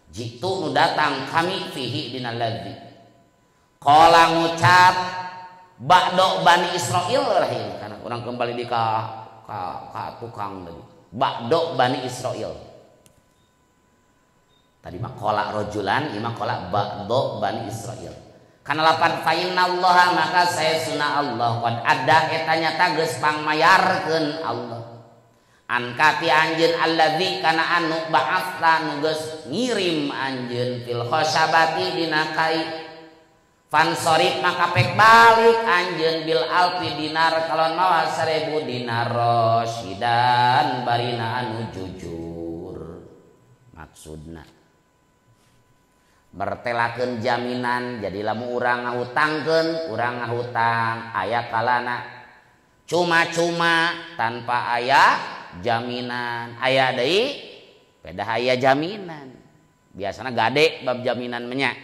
Speaker 1: jitu nu datang kami fihi dina ladzi. Qala ngucap ba'do Bani Israil lah ieu kana urang kembali di ka tukang tadi. Ba'do Bani Israil. Tadi mah qala rajulan, ieu mah qala ba'do Bani Israil. Kana lapan fa innallaha maka saestuna Allah qad ada eta nyata geus pangmayarkeun Allah. Anka ti anjeun allazi kana anu ba'atha nu geus ngirim anjeun fil khasabati dina kai. Fansorif maka pek balik anjeun bil alfi dinar kalon mawa 1000 dinar rosyidan barina anu jujur. Maksudna bertelakeun jaminan, jadi lamun urang ngahutangkeun, urang ngahutang aya kalana cuma-cuma tanpa aya jaminan, aya deui pedah aya jaminan. Biasana gade bab jaminan menya.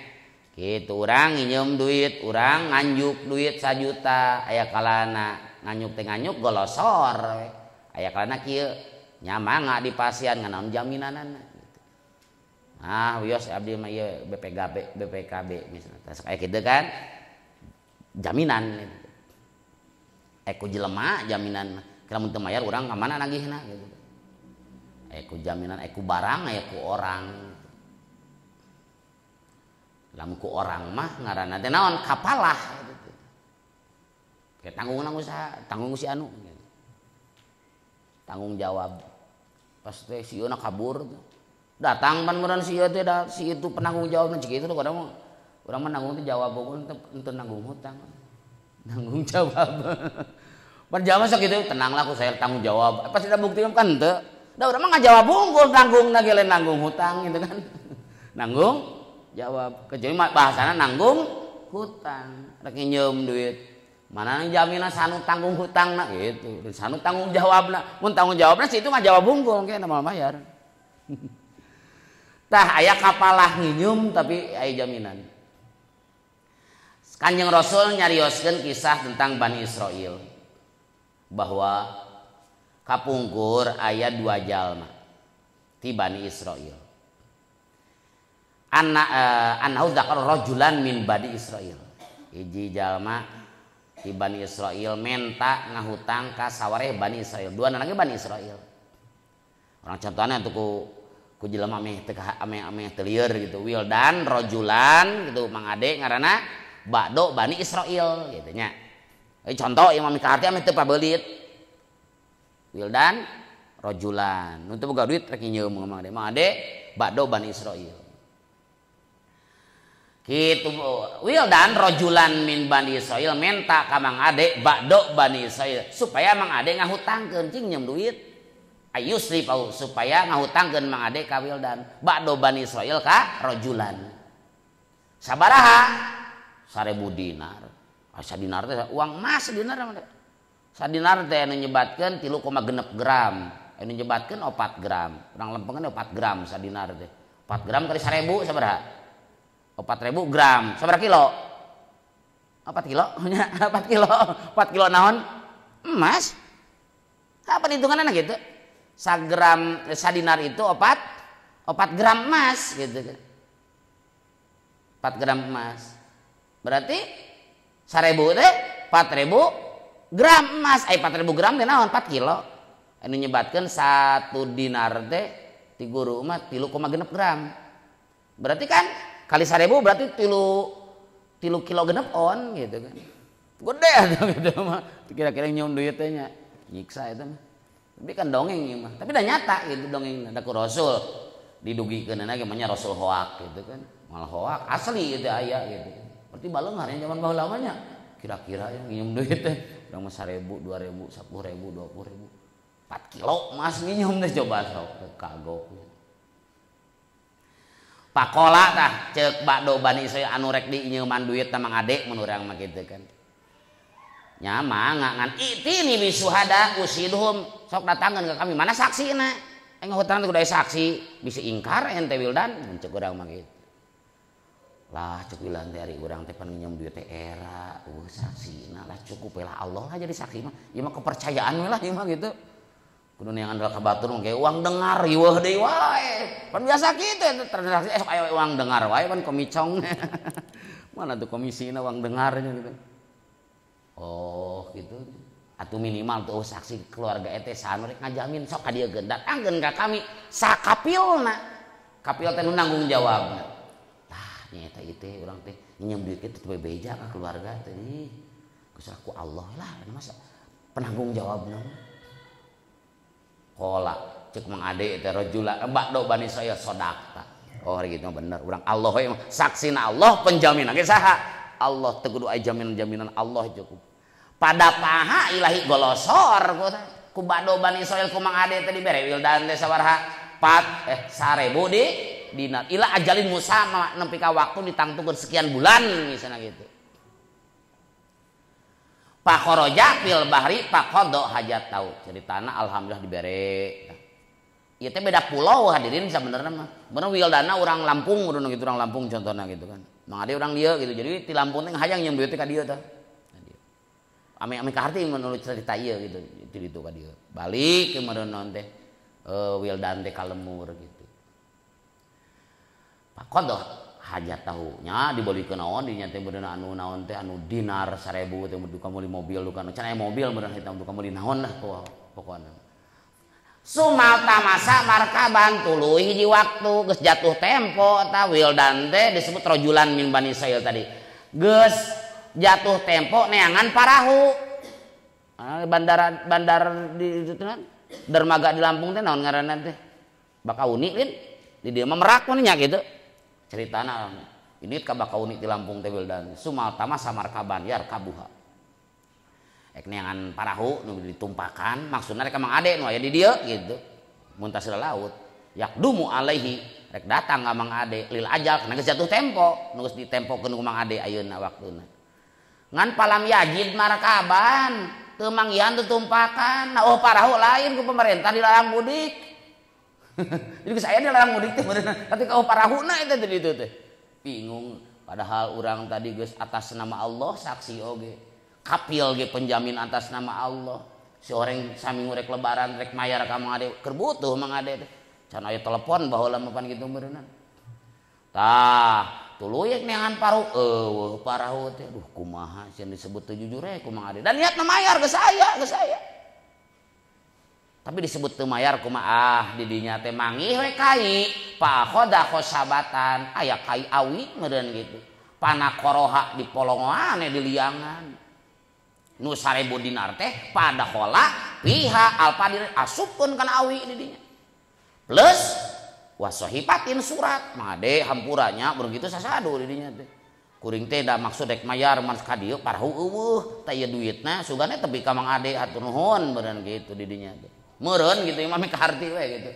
Speaker 1: Kitu urang nginjem duit, urang nganjuk duit 1 juta, aya kalana nganyuk teh nganyuk golosor we. Aya kalana kieu nya mangga dipasian nganaon jaminanana. Ah, wios abdi mah ieu BPKB, BPKB misalnya. Tas kayak gitu kan. Jaminan gitu. Ku jelema jaminan mah. Lamun teu mayar urang ka mana nagihna gitu. Ku jaminan, ku barang, ku orang. Lamun ku orang mah ngaranna teh naon? Kapalah gitu. Kayak tanggung usaha, tanggung si anu gitu. Tanggung jawab. Pas teh si ieu kabur tuh. Datang pan meureun si ieu teh si itu penanggung jawabna cik itu urang urang mah nanggung teh jawab pokokna teu nanggung hutang. Nanggung jawab. Pan jawab sok kitu tenanglah ku saya tanggung jawab. Pas ada bukti kan teu. Da urang mah ngajawab unggul nanggung lagi lain nanggung hutang gitu kan. Nanggung jawab. Kecuali bahasana nanggung hutang. Rek nginjem duit. Mana jaminan sanu tanggung hutangna gitu. Sanu tanggung jawabna. Mun tanggung jawabna si itu ngajawab unggul engke moal bayar. Tah aya kapalah nginyum tapi aya jaminan. Kanjeng Rasul nyarioskeun kisah tentang Bani Israil bahwa kapungkur aya dua jalma ti Bani Israil. Anna annahu dzakara rajulan min Bani Israil. Hiji jalma ti Bani Israil menta ngahutang ka sawareh Bani Israil. Dua lagi Bani Israil. Orang contohnya tuh ku jelema ameh teu ameh teu lieur gitu. Wildan rojulan gitu Mang Ade ngaranna ba'do Bani Israil gitu nya. Contoh ieu mah mika harti ameh teu pabeulit. Wildan rojulan. Nu teu boga duit rek nginjeum Mang Ade. Mang Ade ba'do Bani Israil. Kitu wildan rojulan min Bani Israil menta ka Mang Ade ba'do Bani Israil supaya Mang Ade ngahutangkeun cing nyeum duit. Ayusri pau supaya ngahutangkeun Mang Ade ka wildan ba'do Bani Israil ka rojulan. Sabaraha? 1000 dinar. Sadinar teh uang emas dinar mah. Sadinar teh anu nyebatkeun 3,6 gram. Anu nyebatkeun 4 gram. Urang lempengeun 4 gram sadinar teh. 4 gram kali 1000 sabaraha? 4000 gram. Sabaraha kilo? 4 kilo nya, 4 kilo. 4 kilo naon? Emas. Apa hitunganna gitu? Sagram sadinar itu 4 gram emas gitu kan. 4 gram emas. Berarti 1000 teh 4000 gram emas. 4000 gram teh naon? 4 kilo. Anu nyebatkeun 1 dinar teh ti guru mah 3,6 gram. Berarti kan kali 1000 berarti 3 kilo genep on gitu kan. Gede atuh gitu mah. Kira-kira nyium duit teh nya. Nyiksa eta mah. Tapi kan dongeng ieu mah. Tapi dah nyata gitu dongeng da ku Rasul. Didugikeunna ge mah Rasul hoak gitu kan. Mal hoak asli gitu aya gitu. Berarti baleunghar nya zaman baheula mah nya. Kira-kira yang nginjem duit teh urang mah 1000, 2000, 10.000, 20.000. 4 kilo emas nginjem teh coba sok kagok. Pakola tah ceuk bakdo Bani Israil anu rek diinjeuman duit tah Mang Ade mun urang mah kitu kan. Nya mangga ngan itini bisuhada usidhum sok datangeun ka kami mana saksina. Aing hutang teh kudu aya saksi, bisi ingkar ente wildan mun ceuk urang mah kitu. Lah cek wildan teh ari urang teh pan nginjem duit teh era eueuh saksina lah cukup we lah Allah lah jadi saksi mah. Ieu mah kepercayaan we lah ieu mah gitu. Kudu neangan ka batur mah uang dengar riweuh deui wae. Pan biasa kitu eta transaksi sok aya uang dengar wae pan komicong. Mana tuh komisina uang dengarnya gitu. Oh gitu. Atuh minimal tuh saksi keluarga ete sanu rek ngajamin sok ka dieu geun datangkeun ka kami sakapilna. Kapil teh nu nanggung jawabna. Tah nyaeta ieu teh urang teh nginjem duit kitu teu bebeja ka keluarga teh. Ih geus ku Allah lah masa penanggung jawabna. Qala cek Mang Ade teh rajula ba'do bani saya sodaqta. Oh hari gitu bener urang Allah we saksina Allah penjamin ge saha? Allah teu kudu aya jaminan-jaminan Allah cukup. Pada paha ilahi golosor ku ba'do bani Israil ku Mang Ade teh dibere wildan teh sabaraha 4 1000 di dinar ila ajalin musama nepi ka waktu ditangtukeun sekian bulan misalnya gitu. Pakhoroja fil bahri faqada hajat tau ceritana alhamdulillah dibere. Ieu teh beda pulau hadirin sabenerna mah. Bener wildana urang Lampung kudu gitu urang Lampung contohna gitu kan. Mang Ade urang dieu gitu. Jadi ti Lampung teh hayang nyeum duit teh ka dieu tah. Ame-ame kaharti menurut cerita ieu gitu ti ditu ka dieu. Balik ke meureun naon teh wildan teh ka lemur gitu. Faqada hajat tahunya dibolikeun naon dinya teh meureun anu naon teh anu dinar 1000 teh duka meuli mobil duka can aya mobil meureun hitam duka meuli naon lah pokona. Sumal tamasa markaban tuluy hiji waktu geus jatuh tempo eta wildan teh disebut rojulan min bani Israil tadi. Geus jatuh tempo neangan parahu. Bandara bandar di itu dermaga di Lampung teh naon ngaranna teh? Bakauni lin di dieu mah merak mun nya gitu. Ceritana ini ka Bakauni di Lampung teh wildan. Sumal tamasa markaban yarkabuha. Ek neangan parahu nu ditumpakan maksudna rek Mang Ade nu aya di dieu gitu. Mun tasila laut yakdumu alaihi rek datang ka Mang Ade lil ajal kana geus jatuh tempo nu geus ditempokeun ku Mang Ade ayeuna waktuna. Ngan palam yajid markaban teu manggihan tutumpakan nah oh parahu lain ku pemerintah dilarang mudik. Jadi geus aya dilarang mudik teh beuneuh tapi ka parahuna eta teh ditu teh. Bingung padahal urang tadi geus atas nama Allah saksi oge. Kapil ge penjamin atas nama Allah. Si orang sami ngurek lebaran rek mayar ka Mang Ade keur butuh Mang Ade teh. Can aya telepon baheula mah pan kitu meureunna. Tah, tuluy neangan paru eueuh parahu teh aduh kumaha sieun disebut teu jujur we ku Mang Ade. Dan niatna mayar geus aya, geus aya. Tapi disebut teu mayar kumaha ah di dinya teh manggih we kai fa khoda khosabatan aya kai awi meureun gitu. Panakoroha di polongoan di liangan. Nu 1000 dinar teh padakhola piha alpadir asupkeun kana awi di dinya. Plus wasohipatin surat Mang Ade hampuranya begitu sasadu di dinya teh. Kuring teh da maksud rek mayar man ka dieu parahu eueuh teh ieu duitna sugane tepi ka Mang Ade hatur nuhun meureun kitu di dinya teh. Meureun gitu imah mah kaharti we gitu.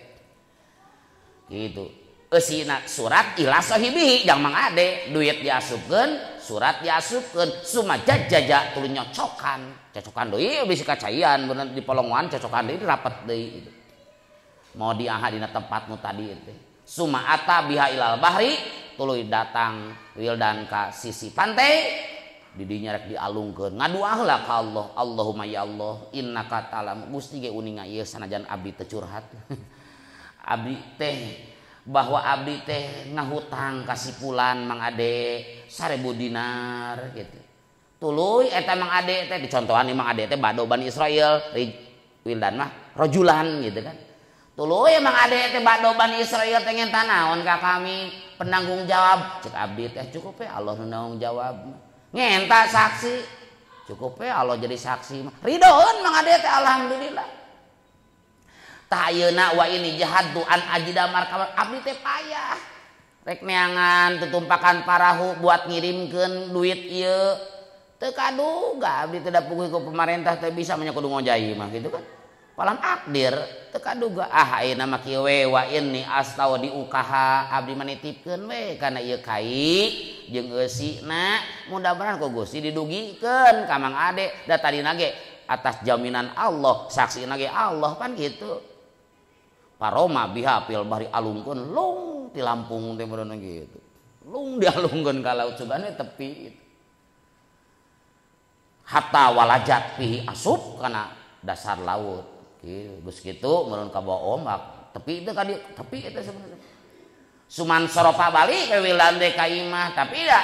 Speaker 1: Gitu. Eusina surat ila sahibihi jang Mang Ade duit diasupkeun surat diasupkeun sumajajaja tuluy nyocokan cocokan deui bisi kacaian bener di polongoan cocokan deui rapet deui gitu. Mau diaha dina tempat nu tadi teh suma ata biha ilal bahri tuluy datang wildan ka sisi pantai di dinya rek dialungkeun ngaduah lah ka Allah Allahumma ya Allah innaka ta'lam Gusti ge uninga ieu sanajan abdi teu curhat abdi teh bahwa abdi teh ngahutang ka si fulan Mang Ade 1000 dinar gitu. Tuluy eta Mang Ade teh dicontohan Mang Ade teh bado Bani Israil wildan mah rojulan gitu kan. Tuluy Mang Ade teh bado Bani Israil teh ngenta naon ka kami penanggung jawab cek abdi teh cukup we Allah nu nanggung jawab. Ngenta saksi cukup we Allah jadi saksi mah. Ridoeun Mang Ade teh alhamdulillah. Tah ayeuna wa ini jahadu an ajida markaban abdi teh payah rek neangan tutumpakan parahu buat ngirimkeun duit ieu teu kaduga abdi teh da puguh ku pemerintah teh bisa mah kudu ngojai mah gitu kan palam akdir teu kaduga ah ayeuna mah kieu we wa inni astau di ukaha abdi mah nitipkeun we kana ieu kai jeung eusina mudah-mudahan ku Gusti didugikeun ka Mang Ade da tadina ge atas jaminan Allah saksina ge Allah pan gitu. Paroma biha fil bahri alungkeun lung ti Lampung teh meureun gitu. Lung dialungkeun ka laut sugan we tepi gitu. Hatta walajat fihi asup kana dasar laut. Gitu. Geus kitu meureun ka bawa ombak. Tepi itu ka dieu, tepi eta sebenarnya. Suman soropa balik ke wildan teh ka imah, tapi da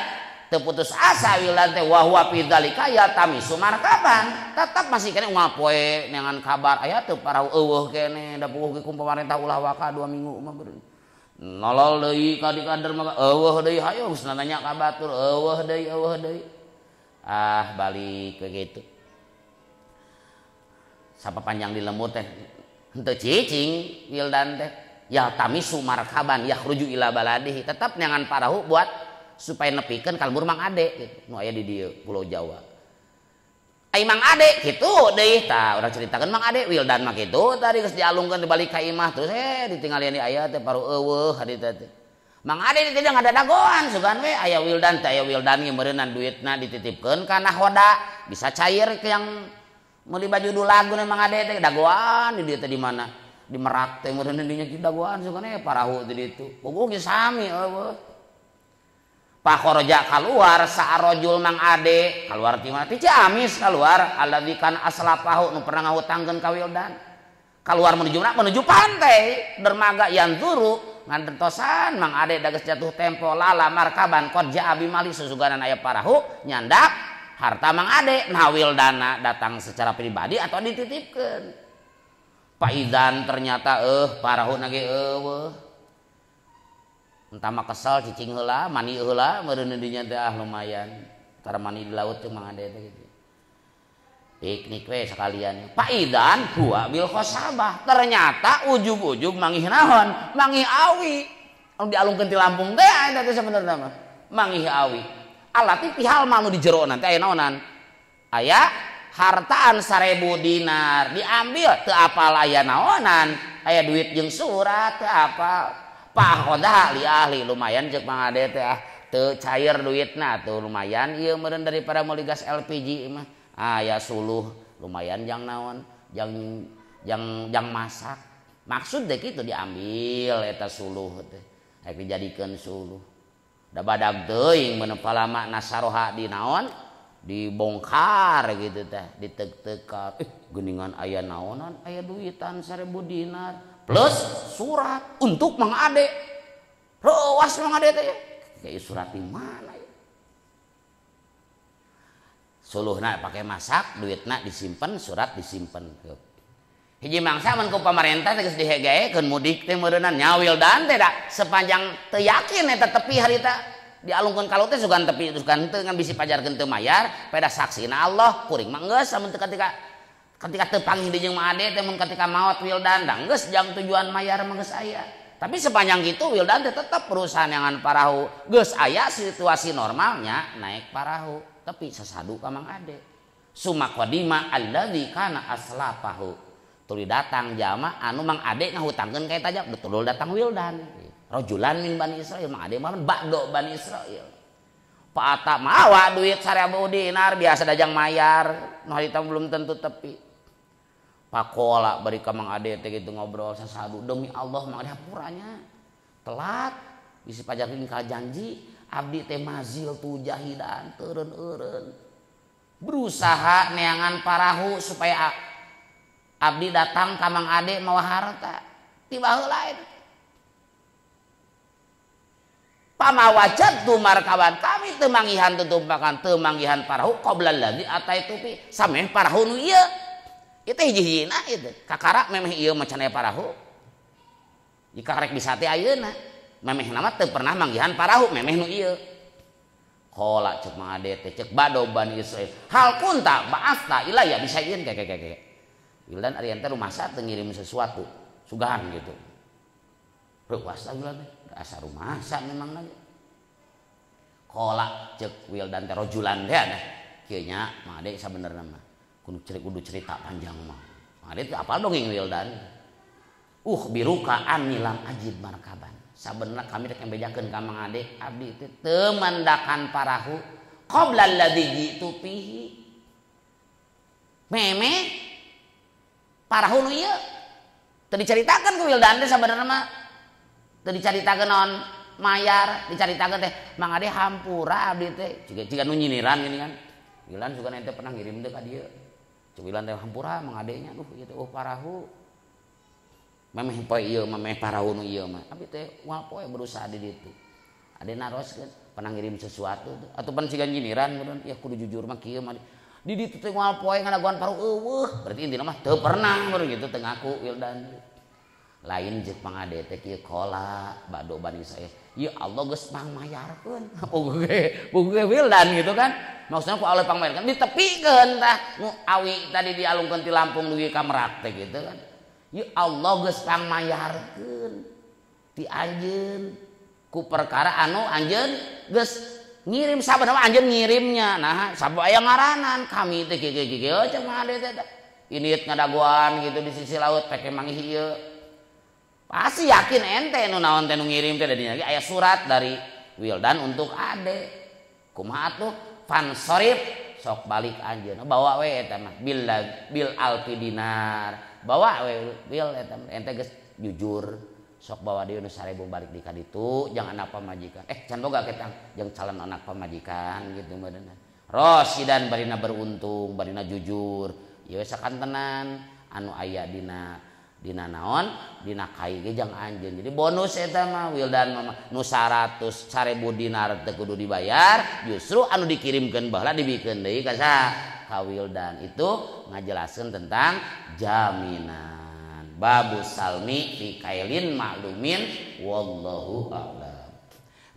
Speaker 1: teu putus asa wildan teh wa huwa fi dzalika yaltamisu markaban. Tetap masih keneh unggal poe neangan kabar aya teu parahu eueuh keneh da puguh ge ku pamarentah ulah waka 2 minggu mah beureun. Nolol deui ka di kader mah eueuh deui hayo geus nanya ka batur eueuh deui eueuh deui. Ah balik ke gitu. Sapa panjang di lembur teh henteu cicing wildan teh. Yaltamisu markaban yakhruju ila baladihi. Tetap neangan parahu buat supaya nepikeun ka lembur Mang Ade gitu. Nu aya di dieu Pulau Jawa. Ai Mang Ade kitu deui tah urang caritakeun Mang Ade wildan mah kitu tadi geus dialungkeun dibalik ka imah terus ditinggalian di aya teh paru eueuh harita teh. Mang Ade teh ngadadagoan sugan we aya wildan teh aya wildan ge meureunnan duitna dititipkeun ka nahoda bisa cair ke yang meuli baju dulagun Mang Ade teh dagoan di dieu teh di mana? Di Merak teh meureunnan dinya kitu dagoan sugan we parahu teh ditu. Puguh ge sami eueuh. Pakhoroja keluar sa'arojul Mang Ade keluar ti mana ti Ciamis keluar alladzi kana aslafahu nu pernah ngahutangkeun ka wildan keluar menuju mana menuju pantai dermaga yanzuru ngantentosan Mang Ade da geus jatuh tempo lala markaban qad jaa bimali susuganan aya parahu nyandak harta Mang Ade nah wildana datang secara pribadi atau dititipkeun Paidan ternyata parahu na ge eueuh entah mah kesel cicing heula mani heula meureun dinya teh ah lumayan tara mani di laut teh Mang Ade teh gitu. Piknik we sekalian. Paidan huwa bil khosabah. Ternyata ujug-ujug mangih naon? Mangih awi. Anu dialungkeun ti Lampung teh eta teh sabenerna mah. Mangih awi. Alati pihal mah nu di jero nanti aya naonan? Aya hartaan 1000 dinar diambil teu apal aya naonan? Aya duit jeung surat teu apal. Pahodah li ahli lumayan cek Mang Ade teh ah teu cair duitna tuh lumayan ieu meureun daripada meuli gas LPG mah aya suluh lumayan jang naon jang jang jang masak maksud deh kitu diambil eta suluh teh rek dijadikeun suluh da badag teuing mun palama nasaroha di naon dibongkar gitu teh ditek-tekan geuningan aya naonan aya duitan 1000 dinar plus surat untuk Mang Ade. Rewas Mang Ade teh. Kayak surat di mana ya? Suluhna pakai masak, duitna disimpen, surat disimpen. Hiji mangsa mun ku pamarentah teh geus dihegekeun mudik teh meureunnan nya wildan teh da sepanjang teu yakin eta tepi harita dialungkeun ka laut teh sugan tepi sugan teu ngan bisi pajarkeun teu mayar pada saksina Allah kuring mah geus lamun teu ketika teu panggih di jeung Mang Ade teh mun ketika maot wildan da geus jang tujuan mayar mah geus aya. Tapi sepanjang gitu wildan teh tetep perusahaan yang parahu geus aya situasi normalnya naik parahu tapi sesadu ka Mang Ade. Sumakodima alladzi kana aslafahu. Tuluy datang jama anu Mang Ade ngahutangkeun ka eta jam betul datang wildan. Rajulan min Bani Israil Mang Ade mah ba'do Bani Israil. Paata mawa duit 1000 dinar biasa dajang mayar nu harita belum tentu tepi. Pakola bari ka Mang Ade teh kitu ngobrol sasadu demi Allah Mang Ade hampuranya telat bisi pajarkeun ka janji abdi teh mazil tu jahidan teureun-eureun berusaha neangan parahu supaya abdi datang ka Mang Ade mawa harta tiba heula eta pamawajat tu markaban kami teu manggihan tutumpakan teu manggihan parahu qabla allazi ataitu fi sameh parahu nu ieu. Itu hiji-hijina itu. Kakara memeh ieu mah can aya parahu. Jika karek bisa teh ayeuna. Memeh nama teu pernah manggihan parahu memeh nu ieu. Qala cek Mang Ade teh cek bado Bani Israil. Hal kunta ba'atha ilayya bisain keke. Wildan ari ente rumasa teu ngirim sesuatu, sugan gitu. Reuwas wildan teh, asa rumasa memang lagi. Qala cek wildan teh rojulan teh ada. Kieu nya Mang Ade sabenerna mah. Kudu cerita panjang mah. Mang Ade teh apal dongeng wildan. Biruka anni lam ajid markaban. Sabenerna kami rek bejakeun ka Mang Ade, abdi teh teu mandakan parahu qabla alladzi jitu fihi. Meme parahu nu ieu teu dicaritakeun ku wildan teh sabenerna mah. Teu dicaritakeun naon mayar dicaritakeun teh Mang Ade hampura abdi teh jiga nu nyiniran gini kan. Wilan suka ente pernah ngirim teh ka dieu. Cek Wilan teh hampura Mang Ade nya duh ieu teh oh parahu. Memeh poe ieu memeh parahu nu ieu mah. Abdi teh moal poe berusaha di ditu. Ade naroskeun pernah ngirim sesuatu tuh atau pan siga nyiniran meureun ya kudu jujur mah kieu mah. Di ditu teh moal poe ngadagoan parahu eueuh. Berarti intina mah teu pernah meureun gitu teu ngaku Wildan. Lain jeung Mang Ade teh kieu kola bado bani saya. Ya Allah geus pangmayarkeun. Puguh ge Wildan gitu kan. Maksudna ku Allah pangmayarkeun ditepikeun tah nu awi tadi dialungkeun ti Lampung dugi ka Merak teh gitu kan. Ya Allah geus pangmayarkeun ti anjeun ku perkara anu anjeun geus ngirim sabenerna anjeun ngirimnya. Nah, sabab aya ngaranan kami teh kieu kieu kieu cek Mang Ade teh. Indit ngadagoan gitu di sisi laut peke manggih ieu. Pasti yakin ente nu naon teh nu ngirim teh dinya ge aya surat dari Wildan untuk Ade. Kumaha atuh? Fansorif sok balik anjeun. Bawa we eta mah bil alfi dinar. Bawa we bil eta ente geus jujur. Sok bawa deui nu 1000 balik di ka ditu jang anak pamajikan. Can boga ketang jeung calon anak pamajikan gitu meureunna. Rosidan barina beruntung, barina jujur. Ieu sakantenan anu aya dina naon dina kai ge jang anjeun. Jadi bonus eta mah Wildan mah nu 100 1000 dinar teu kudu dibayar, justru anu dikirimkeun baheula dibikeun deui ka saha? Ka Wildan. Itu ngajelaskeun tentang jaminan. Babu salmi fi kailin ma'lumin wallahu a'lam.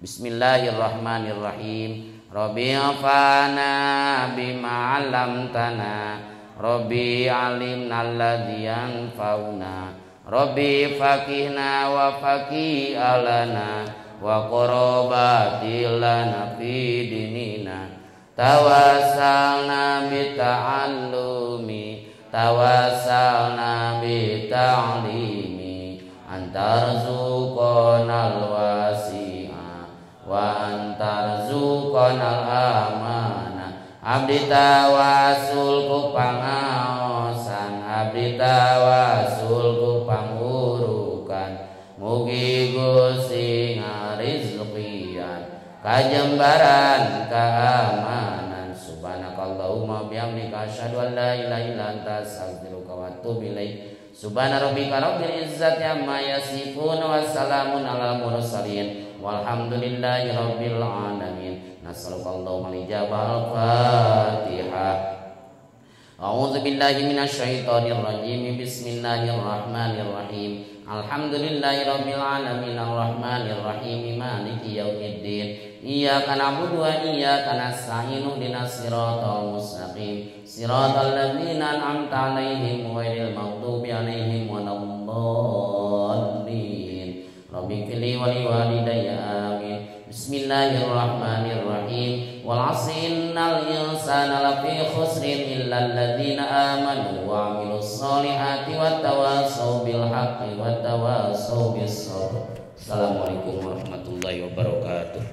Speaker 1: Bismillahirrahmanirrahim. Rabbi afana bima 'allamtana. Rabbi alimna alladzi yanfa'una. Rabbi faqihna wa faqih alana wa qarabati lana fi dinina. Tawassalna bi ta'allumi tawassalna bi ta'limi antarzuqanal wasi'a wa antarzuqanal amana. Abdi tawasul ku pangaosan, abdi tawasul ku pangurukan, mugi Gusti ngarizkian kajembaran keamanan. Subhanakallahumma bihamdika asyhadu an la ilaha illa anta astaghfiruka wa atubu ilaik. Subhana rabbika rabbil izzati amma yasifun wa salamun alal mursalin walhamdulillahi rabbil alamin. Nas'aluka al-ijabah. Al-Fatihah. A'udzu billahi minasyaitonir rajim. Bismillahirrahmanirrahim. Alhamdulillahi rabbil alamin arrahmanir rahim maliki yaumiddin. Iyyaka na'budu wa iyyaka nasta'in ihdinas siratal mustaqim. Siratal ladzina an'amta 'alaihim ghairil maghdubi 'alaihim waladdallin. Rabbighfirli wa liwalidayya amin. Bismillahirrahmanirrahim. Wal 'asri innal insana lafi khusrin illa alladzina amanu wa 'amilus solihati wa tawassaw bil haqqi wa tawassaw bis sabr. Assalamualaikum warahmatullahi wabarakatuh.